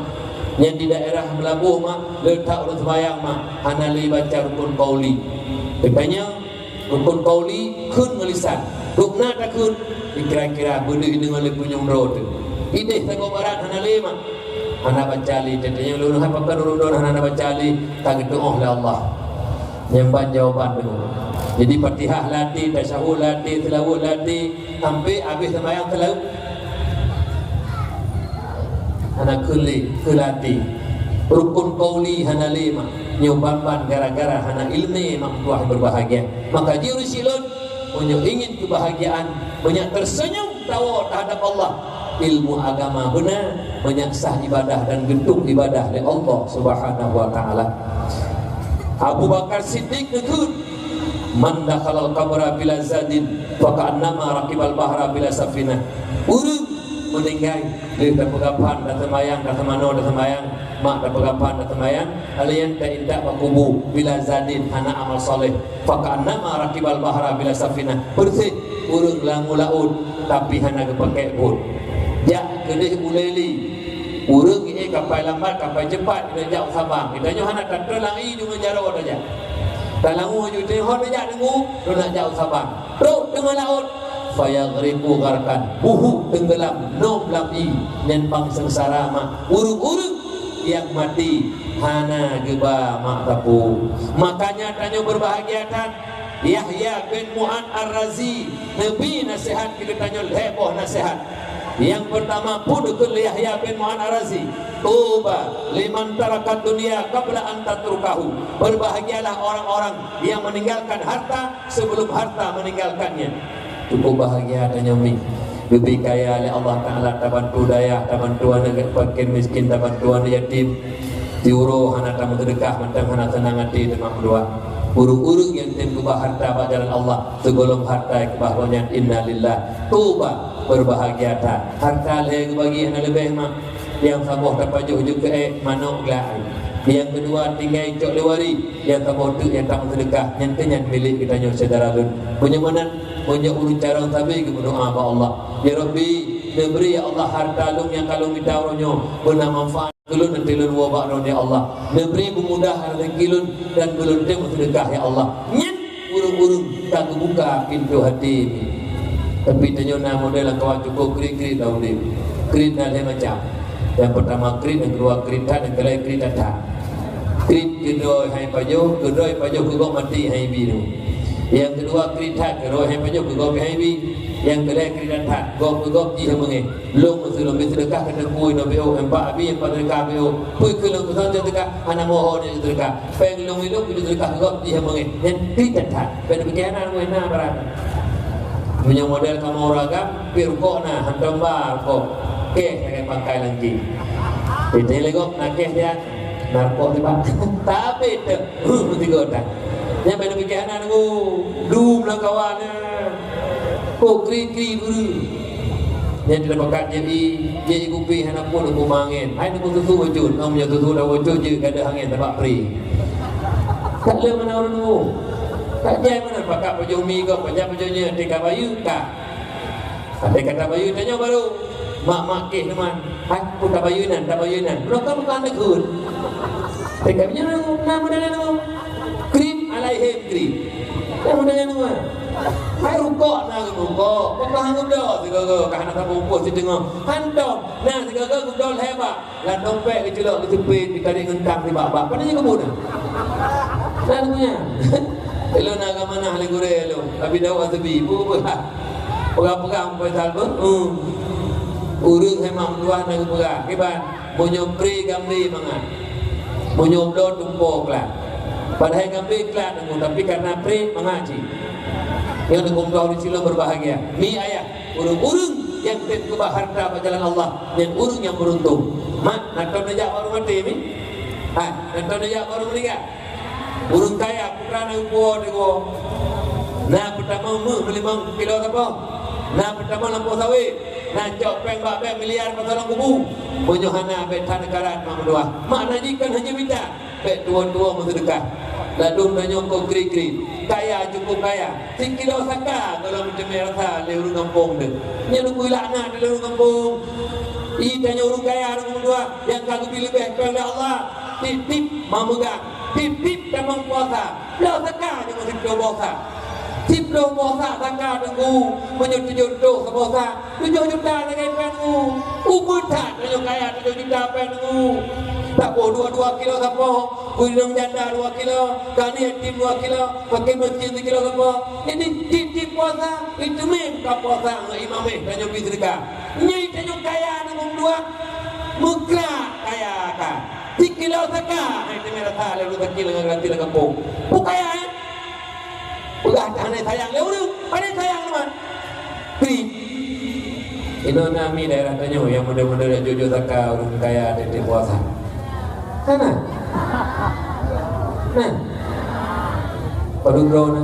Nyan di daerah Meulaboh mak, lôn that ureueng seumbahyang mak, hana lé baca rukon qauli. Geutanyoe Rukun qauli kheun ngon lisan. Rukna takheun, kira-kira beudeuh deungon lé punyueng droe teuh. Idéh sagoe barat hana lé mak. Hana baca lé, teuntèe nyang lôn hai pakon ureueng droe hana baca lé, ka geuteu'oh lé Allah. Nyang ban jawaban deungon. Jadi Fatihah lam até, tasyahud lam até, seulaweuet lam até, sampai habéh seumayang seulaweuet. Hana kheun lé, keu lam até. Rukun qauli hana lé mak. Nyoe ban-ban gara-gara hana ileumèe mak meutuah berbahagia. Maka jiureueng syiek lôn, meunyoe ingin kebahagiaan, meunyoe terseunyum tawoe teuhadap Allah, ilmu agama beuna, meunyoe sah ibadah dan geutôp ibadah lé Allah Subhanahu wa Ta'ala. Abu Bakar Siddiq neukheun, "Man dakhalal qabra bila zadin, faka'annama rakibal bahra bila safinah." Ureueng meuninggai, lheueh tapeugah phan, taseumayang, taseumanoe, taseumayang, mak tapeugah phan, taseumayang, lalu nyan taintat bak kubu, bila zadin, hana amal saleh, faka'annama rakibal bahra bila safinah. Persis ureueng langue laôt, tapi hana geupakèk bot. Jak keudéh ulèe li. Ureueng ék kapai lambat, kapai cepat, geuneuk jak u Sabang. Geutanyoe hana tatrön lam ie deungon jaroe tajak. Talangue ju teungoh tajak deungon, lôn nak jak u Sabang. Trok teungoh laôt, fayaghriqu gharqan, buhuk teunggeulam, nöm lam ie, nyan pang seungsara mak. Ureueng-ureueng nyang maté hana geuba mak sapeue. Makanya tanyoe berbahagia that. Yahya bin Mu'adz Ar-Razi neubri naseuhat keu geutanyoe lhèe boh naseuhat. Nyang peurtama, peue geukheun lé Yahya bin Mu'adz Ar-Razi, "Tuba liman tarakad dunya qabla an tatrukahu." Berbahagialah orang-orang yang meninggalkan harta sebelum harta meninggalkannya. Cukup bahagia tanyoe mi. Geubri kaya lé Allah Taala, tabantu dayah, tabantu aneuk fakir miskin, tabantu aneuk yatim. Siuroe hana tameuseudeukah mantong hana seunang até teuma meudoa. Ureueng-ureueng nyang tem geuba harta bak jalan Allah, sigohlom harta geuba gobnyan, innalillah. Tuba, berbahagia that. Harta lhèe geubagi hana leubeh mak. Nyang saboh tapajoh jeuet keu ék, manok glak. Nyang keudua tinggai cok lé waréh, nyang saboh teuk nyang tameuseudeukah, nyan keuh nyan milék geutanyoe syedara lôn. Meunyoe meunan, meunyoe ureueng carông sabe geumeudoa bak Allah, "Ya Rabbi, neubri ya Allah harta lôn nyang ka lôn mita uroe nyoe beuna manfaat keu lôn, nanti lôn woe bak Droeneuh ya Allah. Neubri beumudah rezeki lôn dan keu lôn tem meuseudeukah ya Allah." Nyan ureueng-ureueng ka geubuka pintoe até. Tapi tanyoe na model nyang kawan cukup kriet-kriet lam udép. Kriet na lhèe macam. Nyang peurtama kriet, nyang keudua kriet that, nyang keulhèe kriet that-that. Kriet keu droe hai pajoh, keu droe pajoh keu gob maté hai bi nyoe. Nyang keudua kriet that, keu droe hai pajoh keu gob hai bi. Nyang keulhèe kriet that-that, gob keu gob jih meungéh. Lôn meuseu lôn bri seudeukah keu teungku inoe B O, empat abi, empat seudeukah B O. Peue keu lôn keusan seudeukah, hana moho nyoe seudeukah. Péng lôn ilôn keu seudeukah keu gob jih meungéh. Nyan kriet that-that. Péng pike hana, meungéh na barang. Meunyoe model kamoe ureueng agam, pih rukok na, hantom ba rukok. Keh sagai pangkai lam jih. Teuntèe lé gob na keh siat, na rukok nibak. Tapi teuh, huh, meusigoe that. Nyan bèk neupike hana nunggu. Dum lam kawan na. Kok kri-kri buru. Nyan teuh pakat jép ie, jép ie kupi hana pun nunggu mangén. Hai nunggu susu ucut, ngon meunyoe susu dah ucut jeuet gadôh angén tabak pri. Ka lheueh meunan ureueng nunggu. Ka jai meunan pakat pajoh mi gob, pakat pajoh nyoe, teuka bayeue ka. Até ka tabayeue tanyoe barô, mak-mak keh teuma. Hai, peue tabayeue nan, tabayeue nan. Meunyoe ka bukan takheun. Teuka nyoe na model nyoe. Krim alaihim krim. Na model nyoe. Hai rukok na rukok. Kok ka hang udah sigoe-goe ka hana saboh poh siteungoh. Hantom na sigoe-goe geudoh lhèe bak. Lam dompet geuculok geuteupin, geutarek ngon tang sibak-bak. Pane jeuet keu buet nyan? Lalu nyan. Ilôn na geumanah lé gurèe lôn. Abi Daud Azubi. Peue-peue. Peugah-peugah meupeusal beuh. Hmm. Ureueng hai mak meutuah na geupeugah. Kiban. Meunyoe pri gamli mangat. Meunyoe bloe tumpo klan. Padahai gamli klan nunggu, tapi karena pri mangat cit. Nyang nunggu meutuah di sila berbahagia. Mi ayah. Ureueng-ureueng nyang tem geuba harta bak jalan Allah, nyan ureueng nyang beuruntung. Mak, na tom neujak bak ureueng maté mi? Hai, na tom neujak bak ureueng meuninggai? Ureueng kaya, putra na geupuwoe teungoh. Na peutamong méuh meulimong kilo sapoh. Na peutamong lampôh sawét. Na cok péng bak bank miliar pasoe lam kubu. Meunyoe hana, bèk that neukarat mak meutuah. Makna jih kon hana mita. Bèk tuwo-tuwo meuseudeukah. Ladôm tanyoe kon kri-kri. Kaya cukup kaya. Sikilo saka gohlom meuteumèe rasa lé ureueng gampông deuh. Nyan geupeu laknat lé ureueng gampông. Ie tanyoe ureueng kaya ureueng dua nyang ka geubri leubeh keu Allah. Tiep-tiep mameugang. Tiep-tiep tamong puasa. Bloe saka nyoe meusiplôh boh sa. Siplôh boh sak zaka Teungku, meunyoe tujoh reutôh saboh sak, tujoh juta lagèe pèng Teungku. Ubeut that meunyoe kaya tujoh juta pèng Teungku. Saboh dua, dua kilo saboh, bui inong janda dua kilo, kani yatim dua kilo, fakir miskin sikilo saboh. Jadi tiep-tiep puasa, itu meuh ka puasa ngon imam eh, tanyoe bri seudeukah. Nyoe tanyoe kaya na meudua, meukra kaya ka. Sikilo zaka, hai teumé rasa lé ureueng sakét ngon granti lam gampông. Peue kaya, eh? Peugah hana sayang lé ureueng, pane sayang teuma. Kri. Inoe na mi daerah tanyoe nyang model-model jak jujur zaka ureueng kaya tiep-tiep puasa. Hana? Nah. Padum droe na.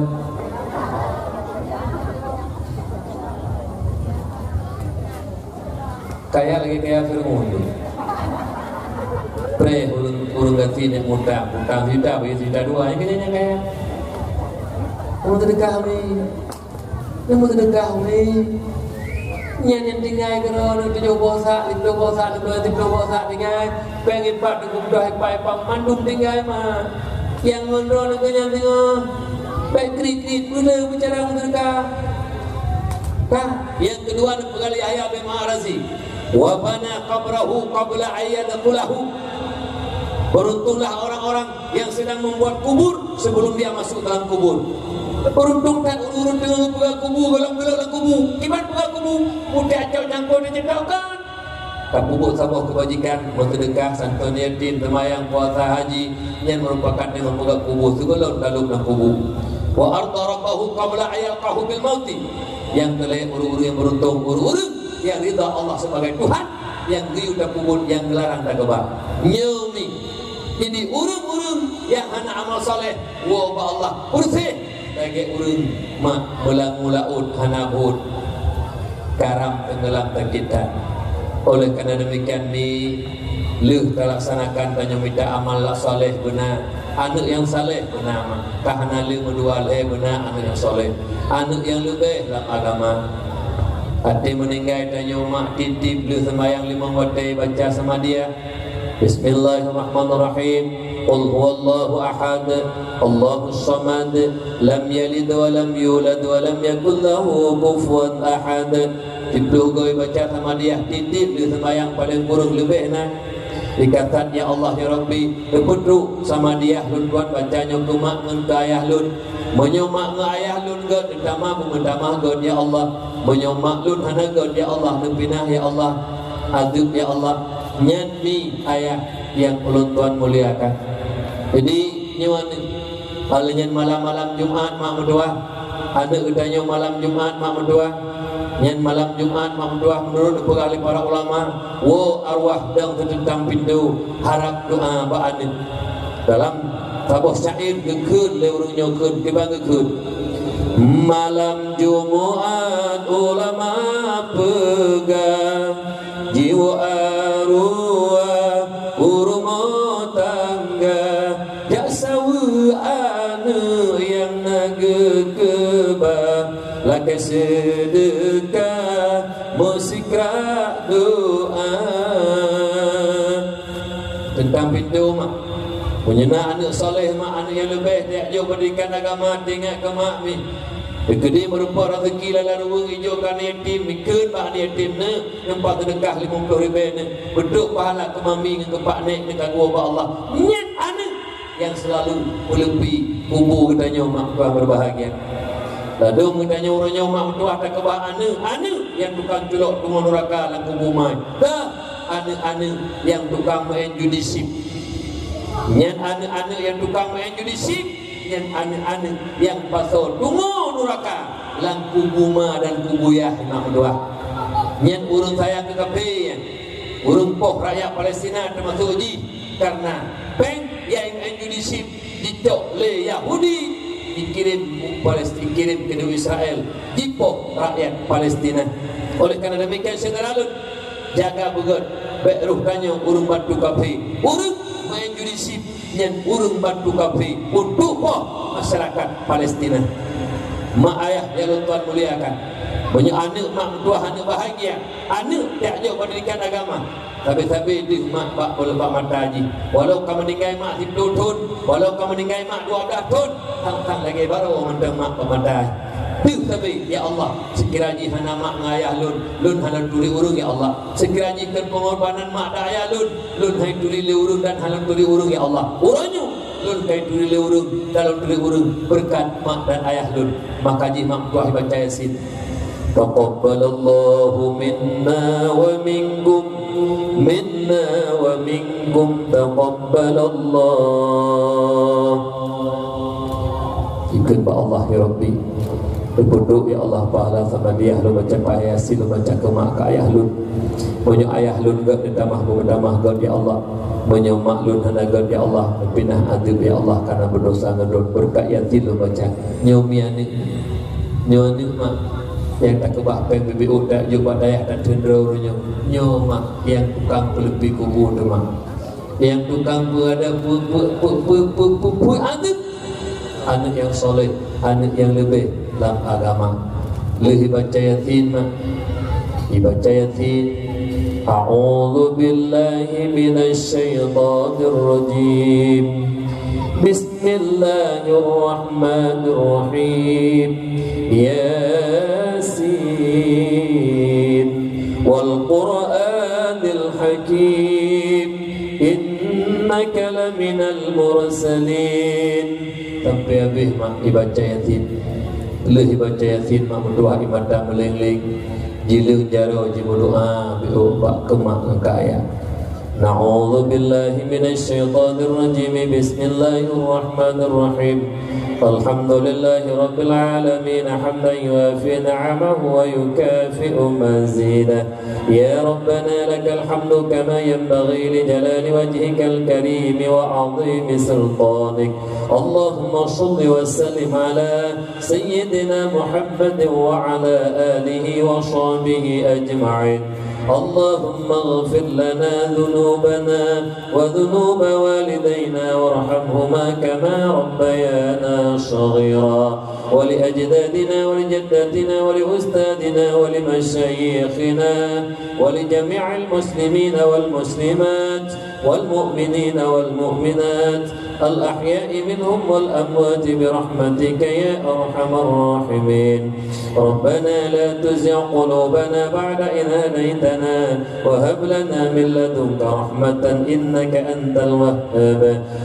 Kaya lagèe kaya Fir'aun tu. Preh ureueng, ureueng gasien nyang mutang, mutang juta, bagi juta dua, nyan kaya, nyan kaya. Ureueng seudeukah ni. Ureueng seudeukah ni. Nyan nyang tinggai keudroe, tujoh boh sak, siplôh boh sak, siplôh boh sak tinggai. Pèng ipat, dua ploh ipat, ipat mandum tinggai, ma. Nyang ngon droe nyan singoh. Bèk krit-krit, peue le bicara ureueng seudeukah. Ka, nyang keudua neupeugah lé Yahya bin Ma'an Razi. Wa bana qabrahu qabla an yadkhulahu. Beruntunglah orang-orang yang sedang membuat kubur sebelum dia masuk dalam kubur. Beruntung that ureueng-ureueng teungoh peugah kubu, golom geulok lam kubu. Kiban peugah kubu, putéh acok nyang kon diceutokkan. Tapeubuet saboh keubajikan, meuseudeukah, santon yatim, seumayang, puasa, haji, nyan meurupakan teungoh peugah kubu, sigohlom talop lam kubu. Wa arda rabbahu qabla an yalqahu bil mauti. Nyang keulhèe ureueng-ureueng nyang beuruntung, ureueng-ureueng nyang ridha Allah sebagai Tuhan, nyang geuyue tapeubuet, nyang geularang takeubah. Nyoe mi. Jadi ureueng-ureueng nyang hana amal saleh, woe bak Allah, beureuséh lagèe ureueng mak meulangue laôt hana bhôt, karam teunggeulam sakét that. Oleh karena demikian mi, lheueh talaksanakan tanyoe mita amal nyang saleh beuna, aneuk nyang saleh beuna mak. Ka hana lé meudua lhèe beuna aneuk nyang saleh, aneuk nyang leubeh lam agama. Até meuninggai tanyoe mak, tiep-tiep lheueh seumayang limong watèe baca Samadiyah. Bismillahirrahmanirrahim. Qul huwallahu ahad, Allahus samad, lam yalid wa lam yulad wa lam yakul lahu kufuwan ahad. Siplôh goe baca Samadiyah, tiep-tiep lheueh seumayang paleng kureueng leubeh na. Dikata, "Ya Allah, ya Rabbi, neupeutrok Samadiyah lôn tuan baca nyoe keu mak ngon keu ayah lôn. Meunyoe mak ngon ayah lôn gèt, neutamah beumeutamah gèt, ya Allah. Meunyoe mak lôn hana gèt, ya Allah, neupinah, ya Allah, azeub, ya Allah." Nyan mi ayah nyang ulôn tuan muliakan. Jadi, nyoe aneuk, nyan malam-malam Jumat mak meutuah. Aneuk geutanyoe malam Jumat mak meutuah. Nyan malam Jumat mak meutuah, meunurot neupeugah lé para ulama, woe arwah dong teuntang pintoe, harab doa bak aneuk. Dalam saboh syair geukheun lé ureueng nyoe kheun, kiban geukheun. Malam Jumat ulama peugah, jiwoe arwah u rumoh tangga, jak saweue aneuk nyang na geukeubah, lakèe seudeukah meusikrak doa. Teuntang pintoe mak. Meunyoe na aneuk saleh mak, aneuk nyang leubeh, tajak jok pendidikan agama, teuingat keu mak mi. Teukeudi meurumpok raseuki lala ruweueng, ijok keu aneuk yatim, ikheun bak aneuk yatim, "Neuk, neuk pat seudeukah limong ploh ribèe neuk, beudôk pahala keu mami ngon keu pak nèk, neuk ka geuwoe bak Allah." Nyan aneuk nyang seulalu meuleupi kubu geutanyoe mak meutuah berbahagia. Ladôm geutanyoe uroe nyoe mak meutuah takeubah aneuk, aneuk nyang tukang culok teungoh nuraka lam kubu mai. Ka aneuk-aneuk nyang tukang meu'en judi chip. Nyan aneuk-aneuk nyang tukang meu'en judi chip, nyan aneuk-aneuk nyang pasoe teungoh nuraka lam kubu ma dan kubu yah mak meutuah. Nyan ureueng sayang keu kafé nyan. Ureueng poh rakyat Palestina teumasok jih, karena pèng nyang meu'en judi chip jicok lé Yahudi, jikirém u Palesti-, jikirém keu Israel, jipoh rakyat Palestina. Oleh karena demikian, syedara lôn, jaga beugèt, bèk roh tanyoe ureueng bantu kafé. Ureueng meu'en judi chip nyan ureueng bantu kafé untuk poh masyarakat Palestina. Mak ayah nyang lôn tuan muliakan, meunyoe aneuk mak meutuah aneuk bahagia, aneuk tajak jok pendidikan agama, sabe-sabe deuh mak bak, bak mata jih. Walau ka meuninggai mak siplôh thôn, walau ka meuninggai mak dua blah thôn, sang-sang lagèe barô mantong mak bak mata. Teuh sabe, ya Allah, seukira jih hana mak ngon ayah lôn, lôn hana turi ureuëng, ya Allah. Seukira jih kon peungorbanan mak dan ayah lôn, lôn hai turi lé ureuëng dan hana turi ureuëng, ya Allah. Uroe nyoe lôn hai turi lé ureuëng dan lôn turi ureuëng beureukat mak dan ayah lôn. Maka jih mak meutuah ibaca Yasin. Taqabbalallahu minna wa minkum, minna wa minkum taqabbalallah. Ikheun bak Allah, ya Rabbi, neupeuduek, ya Allah, pahala samadiyah lôn baca Yasin, lôn baca keu mak keu ayah lôn. Meunyoe ayah lôn gét, neutamah beutamah gét, ya Allah. Meunyoe mak lôn hana gét, ya Allah, neupinah azeub, ya Allah, karena beudosa ngon lôn. Beureukat Yasin lôn baca. Nyoe mi aneuëk, nyoe aneuëk mak, nyang takeubah péng bibi utak jok bak dayah dan teundro nyoe. Nyoe mak, nyang tukang peuleupie kubu teuh mak. Nyang tukang peuada peu-, peu-, aneuk, aneuk nyang soleh, aneuk nyang leubeh lam agama. Lheueh ibaca Yasin, mak. Ibaca Yasin. A'udzubillahi minasyaitonirrajim. Bismillahirrahmanirrahim. Yasin. Wal Qur'anil Hakim. Innaka laminal mursalin. Sampai habéh mak ibaca Yasin. Lheueh ibaca Yasin mak meutuah ié mata meuleng-leng. Jileueng jaroe jimeudoa bak keu mak ngon keu ayah. A'udzubillahi minasyaitonirrajim. Bismillahirrahmanirrahim. Alhamdulillahi rabbil alamin, hamdan yuwafi ni'amahu wa yukafi'u mazidah. Ya Rabbana, lakal hamdu kama yanbaghi li jalali wajhikal karimi wa 'azimi sultanik. Allahumma shalli wa sallim ala sayyidina Muhammadin wa ala alihi wa sahbihi ajma'in. Allahumma ighfir lana dhunubana wa dhunuba walidayna warhamhuma kama rabbayana shaghira. Wa li ajdadina wa li jaddatina wa li ustadina wa li masyayikhina wa li jami'il muslimina wal muslimat wal mu'minina wal mu'minat al ahya'i minhum wal amwati bi rahmatika ya arhamar rahimin. Rabbana la tuzigh qulubana ba'da idh hadaytana wa hab lana min ladunka rahmatan innaka antal wahhab.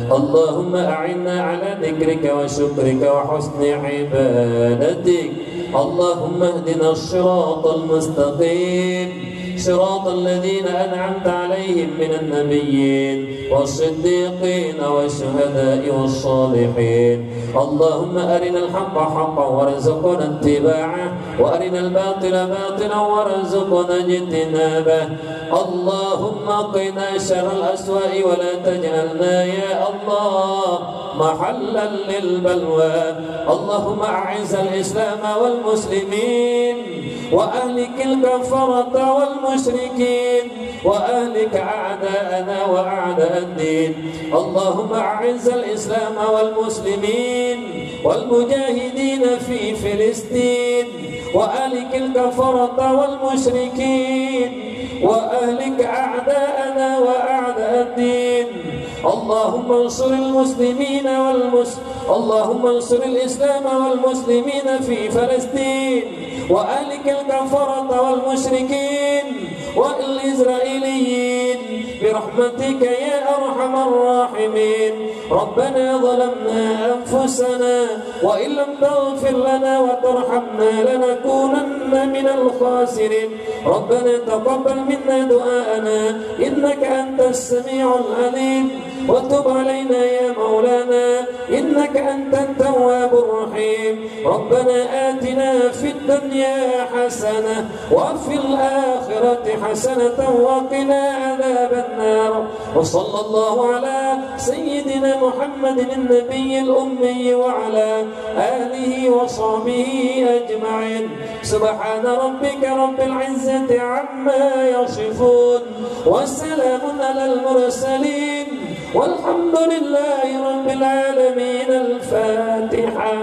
Allahumma a'inna ala dzikrika wa syukrika wa husni ibadatik. Allahumma ihdina shiratal mustaqim. Shiratal ladzina an'amta alaihim minan nabiyyin was siddiqin was syuhada'i was shalihin. Allahumma arinal haqqa haqqan warzuqna ittiba'ah wa arinal batila batilan warzuqna ijtinabah. Allahumma qina syarral aswa'i wa la taj'alna ya Allah mahallan lil balwa. Allahumma a'izzal islama wal muslimin wa ahlikil kafarata wal musyrikin wa ahlik a'da'ana wa a'da'ad din. Allahumma a'izzal islama wal muslimin wal mujahidina fi Filistin wa ahlikil kafarata wal musyrikin wa ahlik a'da'ana wa a'da'ad din. Allahumma ansuril muslimina wal mus-, Allahumma ansuril islama wal muslimina fi Filistin wa ahlikil kafarata wal musyrikin wal israiliyyin bi rahmatika ya arhamar rahimin. Rabbana zalamna anfusana wa illam taghfir lana wa tarhamna lanakunanna minal khasirin. Rabbana taqabbal minna du'aana innaka antas sami'ul alim wa tub alaina ya maulana innaka antat tawwabur rahim. Rabbana atina fid dunya hasanah wa fil akhirati hasanatan wa qina adzabannar. Wa sallallahu ala sayyidina Muhammadin an-nabiyyil ummi wa ala alihi wa sahbihi ajma'in. Subhana rabbika rabbil izzati amma yasifun. Wa salamun alal mursalin. والحمد لله رب العالمين. الفاتحة.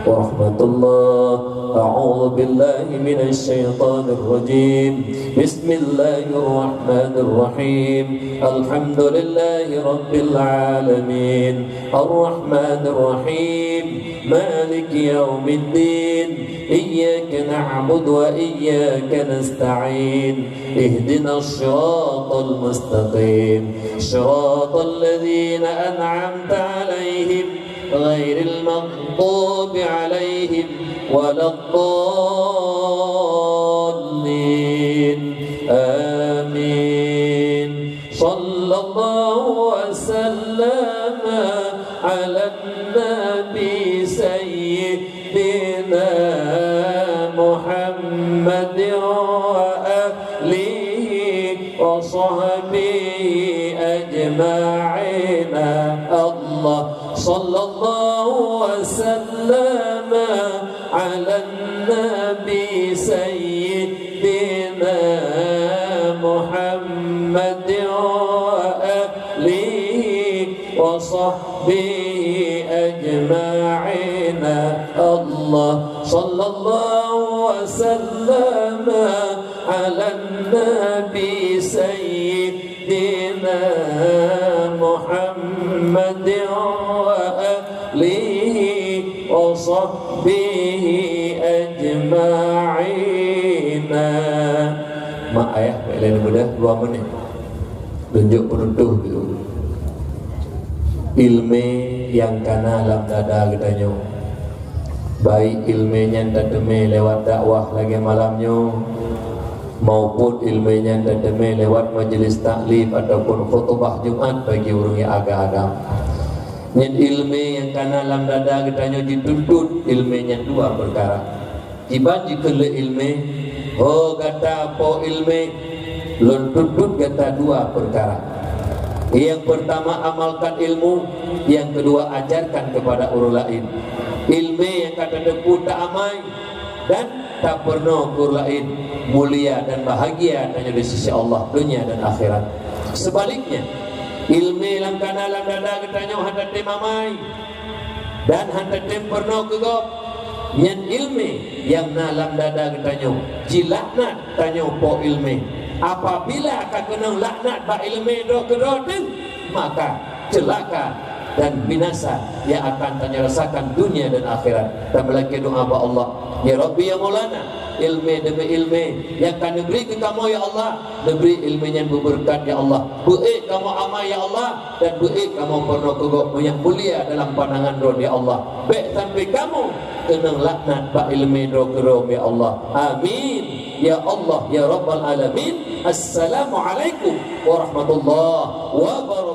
ورحمة الله. أعوذ بالله من الشيطان الرجيم. بسم الله الرحمن الرحيم. الحمد لله رب العالمين. الرحمن الرحيم. مالك يوم الدين. إياك نعبد وإياك نستعين. اهدنا الصراط المستقيم. صراط الذين أنعمت عليهم غير المغضوب عليهم ولا الضالين. آمين. صلى الله وسلم على النبي سيدنا محمد وآله وصحبه أجمعين. الله. صلى الله وسلم على النبي سيدنا محمد وآله وصحبه أجمعين. الله. صلى الله وسلم على النبي سيدنا محمد وآله وصحبه أجمعين. Mak ayah, bèk lé neumudah dua menit. Tunjuk peunutôh dulu. Ileumèe nyang kana lam dada geutanyoe. Baik ileumèe nyan tateumèe lewat dakwah lagèe malam nyoe, maupun ileumèe nyan tateumèe lewat majlis taklif ataupun khutubah Jumat bagi ureueng nyang agam-agam. Nyan ileumèe nyang kana lam dada geutanyoe jituntut ileumèe nyan dua peukara. Kiban jikheun lé ileumèe, "Ho gata po ileumèe, lôn tuntut gata dua peukara. Nyang peurtama amalkan ilmu, nyang keudua ajarkan keupada ureueng laén." Ileumèe nyang ka tateupeue taamai dan tapeurunoe keu ureueng laén, mulia dan bahagia tanyoe di sisi Allah, dunia dan akhirat. Seubaliknya, ileumèe nyang kana lam dada geutanyoe hana tatem amai dan hana tatem peurunoe keu gob, nyan ileumèe nyang na lam dada geutanyoe jilaknat tanyoe po ileumèe. Apabila ka keunong laknat bak ileumèe droe keudroe teuh, maka ceulaka dan binasa nyang akan tanyoe rasakan dunia dan akhirat. Tameulakèe doa bak Allah, "Ya Rabbi, ya Maulana, ileumèe demi ileumèe nyang ka neubri keu kamoe, ya Allah, neubri ileumèe nyan beubeureukat, ya Allah. Beuék kamoe amai, ya Allah, dan beuék kamoe peurunoe keu gob nyang mulia dalam pandangan Droe, ya Allah. Bèk sampoe kamoe keunong laknat bak ileumèe droe keudroe, ya Allah. Amin, ya Allah, ya Rabbal Alamin." Assalamualaikum warahmatullahi wabarakatuh.